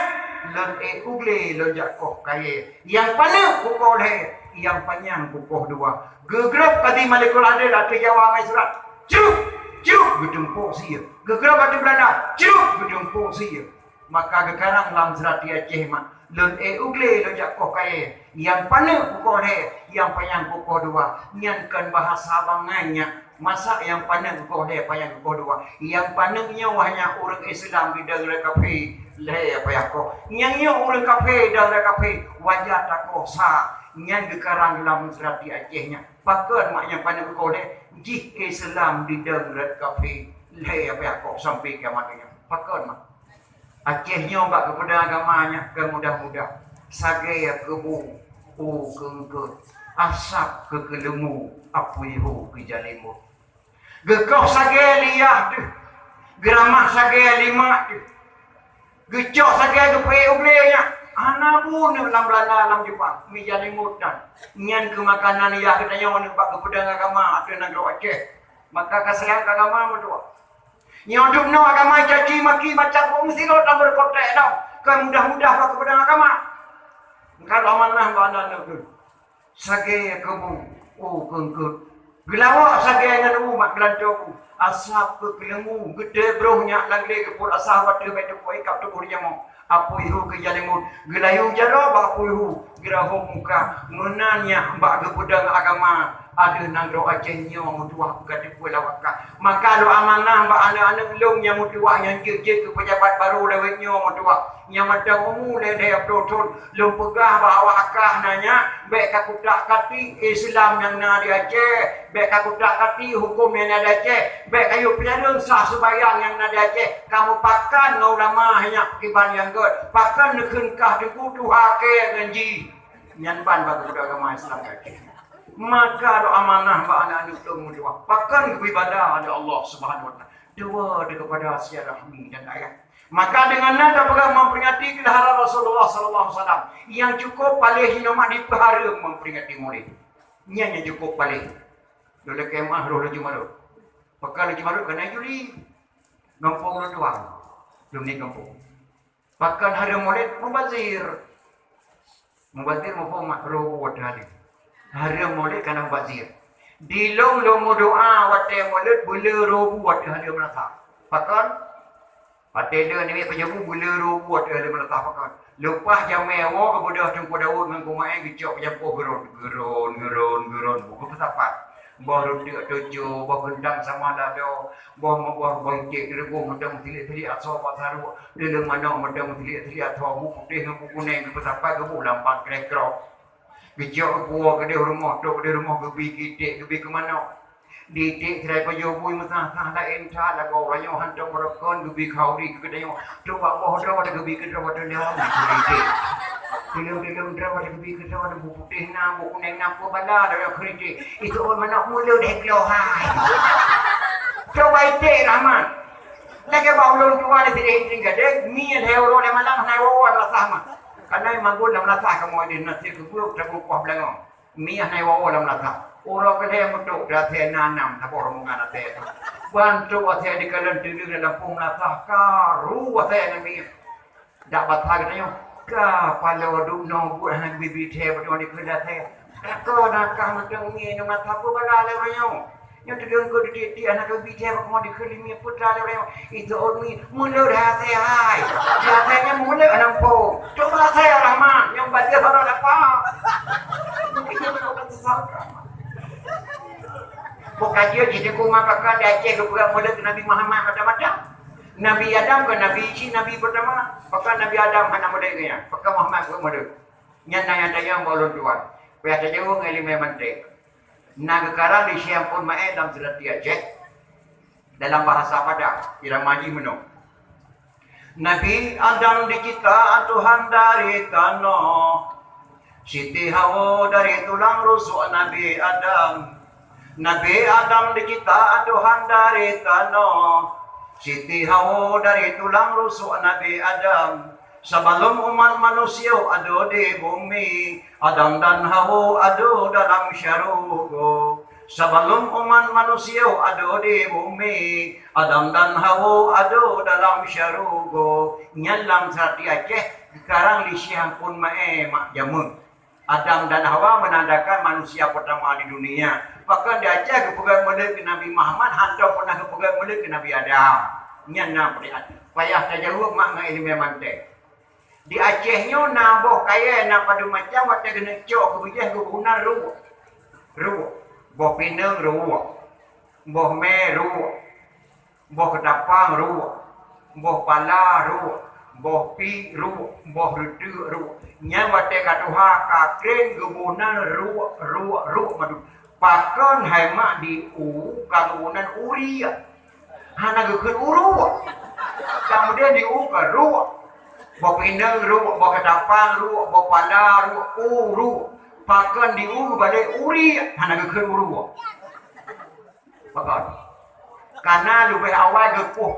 lôn ék u glé, lôn jak koh kayée. Nyang paneuk kukoh lhée, nyang panyang kukoh dua." Geugrôb Kadhi Malikul Adil ateueh Jawa ngon surat. Crup! Crup! Geutumpôk sie. Geugrôb ateueh Belanda. Crup! Geutumpôk sie. Maka geukarang lam seurati Aceh mak, Lôn ék u glé lôn jak koh kayée, nyang paneuk kukoh lhée, nyang panyang kukoh dua. Nyan kon bahasa bangai nyan. Masa nyang paneuk kukoh lhée, panyang kukoh dua? Nyang paneuk nyoe wah nyan ureuëng Islam didong lé kafé, lhée payah koh. Nyang nyoe ureuëng kafé dong lé kafé, wajar takoh sa. Nyan geukarang lam seurati Aceh nyan. Pakon mak nyang paneuk kukoh lhée? Jih Islam didong lé kafé, lhée payah koh sampai kiamat nyoe. Pakon mak? Aceh nyoe bak geupeudong agama nyan kon mudah-mudah. Sagée keubu u keu eungkot, asab keu keuleumbu, apui hu keu jalimot. Geukoh sagée liah teuh, geuramah sagée limak teuh, geucok sagée geupeuék u glé nyan. Hana bunoe lam Beulanda, lam Jepang, mi jalimot nyan. Nyan keu makanan liah geutanyoe nyoe bak geupeudong agama ateueh nanggroe Aceh. Maka ka sayang keu agama meutuah. Nyoe dum noe agama caci maki macam ureuëng sidroe tam beureukotek dong, kon mudah-mudah bak geupeudong agama. Ka lôn amanah bak aneuk-aneuk lôn. Sagée keubu u keu eungkot, geulawok sagée ngon u mak geulantoe bu, asab keu keuleumbu, geutée broh nyak lam glé geupot asah watée bék teupeu ikab tuboh jamoe. Apui hu keu jalimot, geulayu jaroe bak apui hu, geurahom muka, meunan nyan bak geupeudong agama ateueh nanggroe Aceh nyoe meutuah, ka teupeu lawak kah. Maka lôn amanah bak aneuk-aneuk lôn nyang meutuah, nyang jeuet-jeuet keu peujabat barô lawét nyoe meutuah, nyang mantong umu lhée-lhée ploh thon, lôn peugah bak awak kah na nyan, bék kakutak-katik Islam nyang na di Aceh, bék kakutak-katik huköm nyang na di Aceh, bék kayue peujareung sah seumayang nyang na di Aceh. Kamoe pakon ngon ulama nyan kiban nyang gét, pakon neukheun kah teungku tuha kée ngon jih. Nyan ban bak geupeudong agama Islam di Aceh. Maka lôn amanah bak aneuk-aneuk lôn meutuah, pakon geubiada lé Allah Subhanahu wa Taala. Dua daripada silaturahmi dan ayah. Maka dengan nyan tapeugah memperingati kelahiran Rasulullah sallallahu alaihi wasallam. Nyang cukup paléh jinoe mak dipeuhareuem memperingati Maulid. Nyan nyang cukup paléh. Lôn lakée meu'ah roh laju marot. Pakon laju marot? Keureuna Juli. Gampông lôn tuan. Lôn ni gampông. Pakon hareuem Maulid? Mubazir. Mubazir muphom mak, roh watée hareuem. Hareuem Maulid kana mubazir. Di lôn lôn meudoa watée Maulid beuleu roh bu watée hareuem meunasah. Pakon? Watée lé nibak pajoh bu beuleu roh bu watée hareuem meunasah pakon. Leupah jamé woe geubeudôh Teungku Daud ngon Kumaé geucok peujampôh geuron, geuron, geuron, geuron. Buku peusapat. Boh ruteuk tujoh, boh keuntang sama lado, boh meuboh boh iték, teureubôh mantong meusilik-silik asoe bak saruek, deuleueng manok mantong meusilik-silik asoe, bu putéh ngon bu kuneng geupeusapat geuboh lam pat krek-krok. Geujok geupuwoe keudeh rumoh, trok keudeh rumoh geubi keu iték, geubi keu manok. Di iték sidai pajoh bui meusah-sah laén that lagoe uroe nyoe hantom meurokon geubi khauri keu geutanyoe. Trok bak boh droe geubi keu droe teuh lom keu iték. Tuleueng-tuleueng droe geubi keu droe bu putéh na, bu kuneng na, peue bala droe keu iték. Itu manok mulo deh klo hai. Coba iték Rahman. Lagée bak ulôn tuan di sini gadeng, mi lhée uroe lhée malam hana woe lam meunasah mah. Karena magun lam meunasah kamoe di nasi keu geuh tabu kuah beulangong. Mi hana woe lam meunasah. Uroe keu lhée meutrok di asée na nam saboh rombongan asée tu. Ban trok asée di kalon teuleueng lam lampôh meunasah karu asée ngon mi. Dak basa geutanyoe, ka paloe duek noe buet hana geubi-bi thée beutôi dikeue dasée. Ka na kah mantong ngieng ngon mata peubala lé uroe nyoe. Nyoe teudeungö tiek-tiek hana geubi thée bak kamoe dikeue limiet putra lé uroe nyoe. Itu ot mi mulut dasée hai. Dasée nyan mulut hana muphom. Cuba dasée Rahman nyang baca hana dapat. Bukan dia jadi kuma pakai di Aceh geupeugah mulut Nabi Muhammad macam-macam. Nabi Adam kan Nabi, cit Nabi pertama. Pakon Nabi Adam hana model gaya? Pakon Muhammad buat model? Nyan na nyang tanyong bak ulôn tuan. Payah tajaweueb ngon ileumèe mantek. Na geukarang di Syiah Phôn Maé lam seurati Aceh. Dalam bahasa Padang, irama jih meunoe. Nabi Adam dicipta Tuhan dari tanoh. Siti Hawa dari tulang rusuk Nabi Adam. Nabi Adam dicipta Tuhan dari tanoh. Siti Hawa dari tulang rusuk Nabi Adam. Sebelum umat manusia ada di bumi, Adam dan Hawa ada dalam syurga. Sebelum umat manusia ada di bumi, Adam dan Hawa ada dalam syurga. Nyan lam seurati Aceh, geukarang di Syiah Phôn Maé mak jameun. Adam dan Hawa menandakan manusia pertama di dunia. Pakon di Aceh geupeugah mulod keu Nabi Muhammad, hantom pernah geupeugah mulod keu Nabi Adam. Nyan na peureuhati. Payah tajaweueb mak ngon ileumèe mantek. Di Aceh nyoe na boh kayèe na padum macam, watèe keuneuk cok keu bijèh geuboh nan ruek. Ruek. Boh pineung ruek. Boh mè ruek. Boh keutapang ruek. Boh pala ruek. Boh pi ruek. Boh reuteuk ruek. Nyan watèe ka tuha ka kren geuboh nan ruek, ruek, ruek mandum. Pakon hai mak di u ka geuboh nan uriek. Hana geukheun uruek. Kemudian di u ka ruek. Boh pineung ruek, boh keutapang ruek, boh pala ruek, u ruek. Pakon di u geubalek uriek, hana geukheun uruek. Pakon? Karena leubeh awai geupoh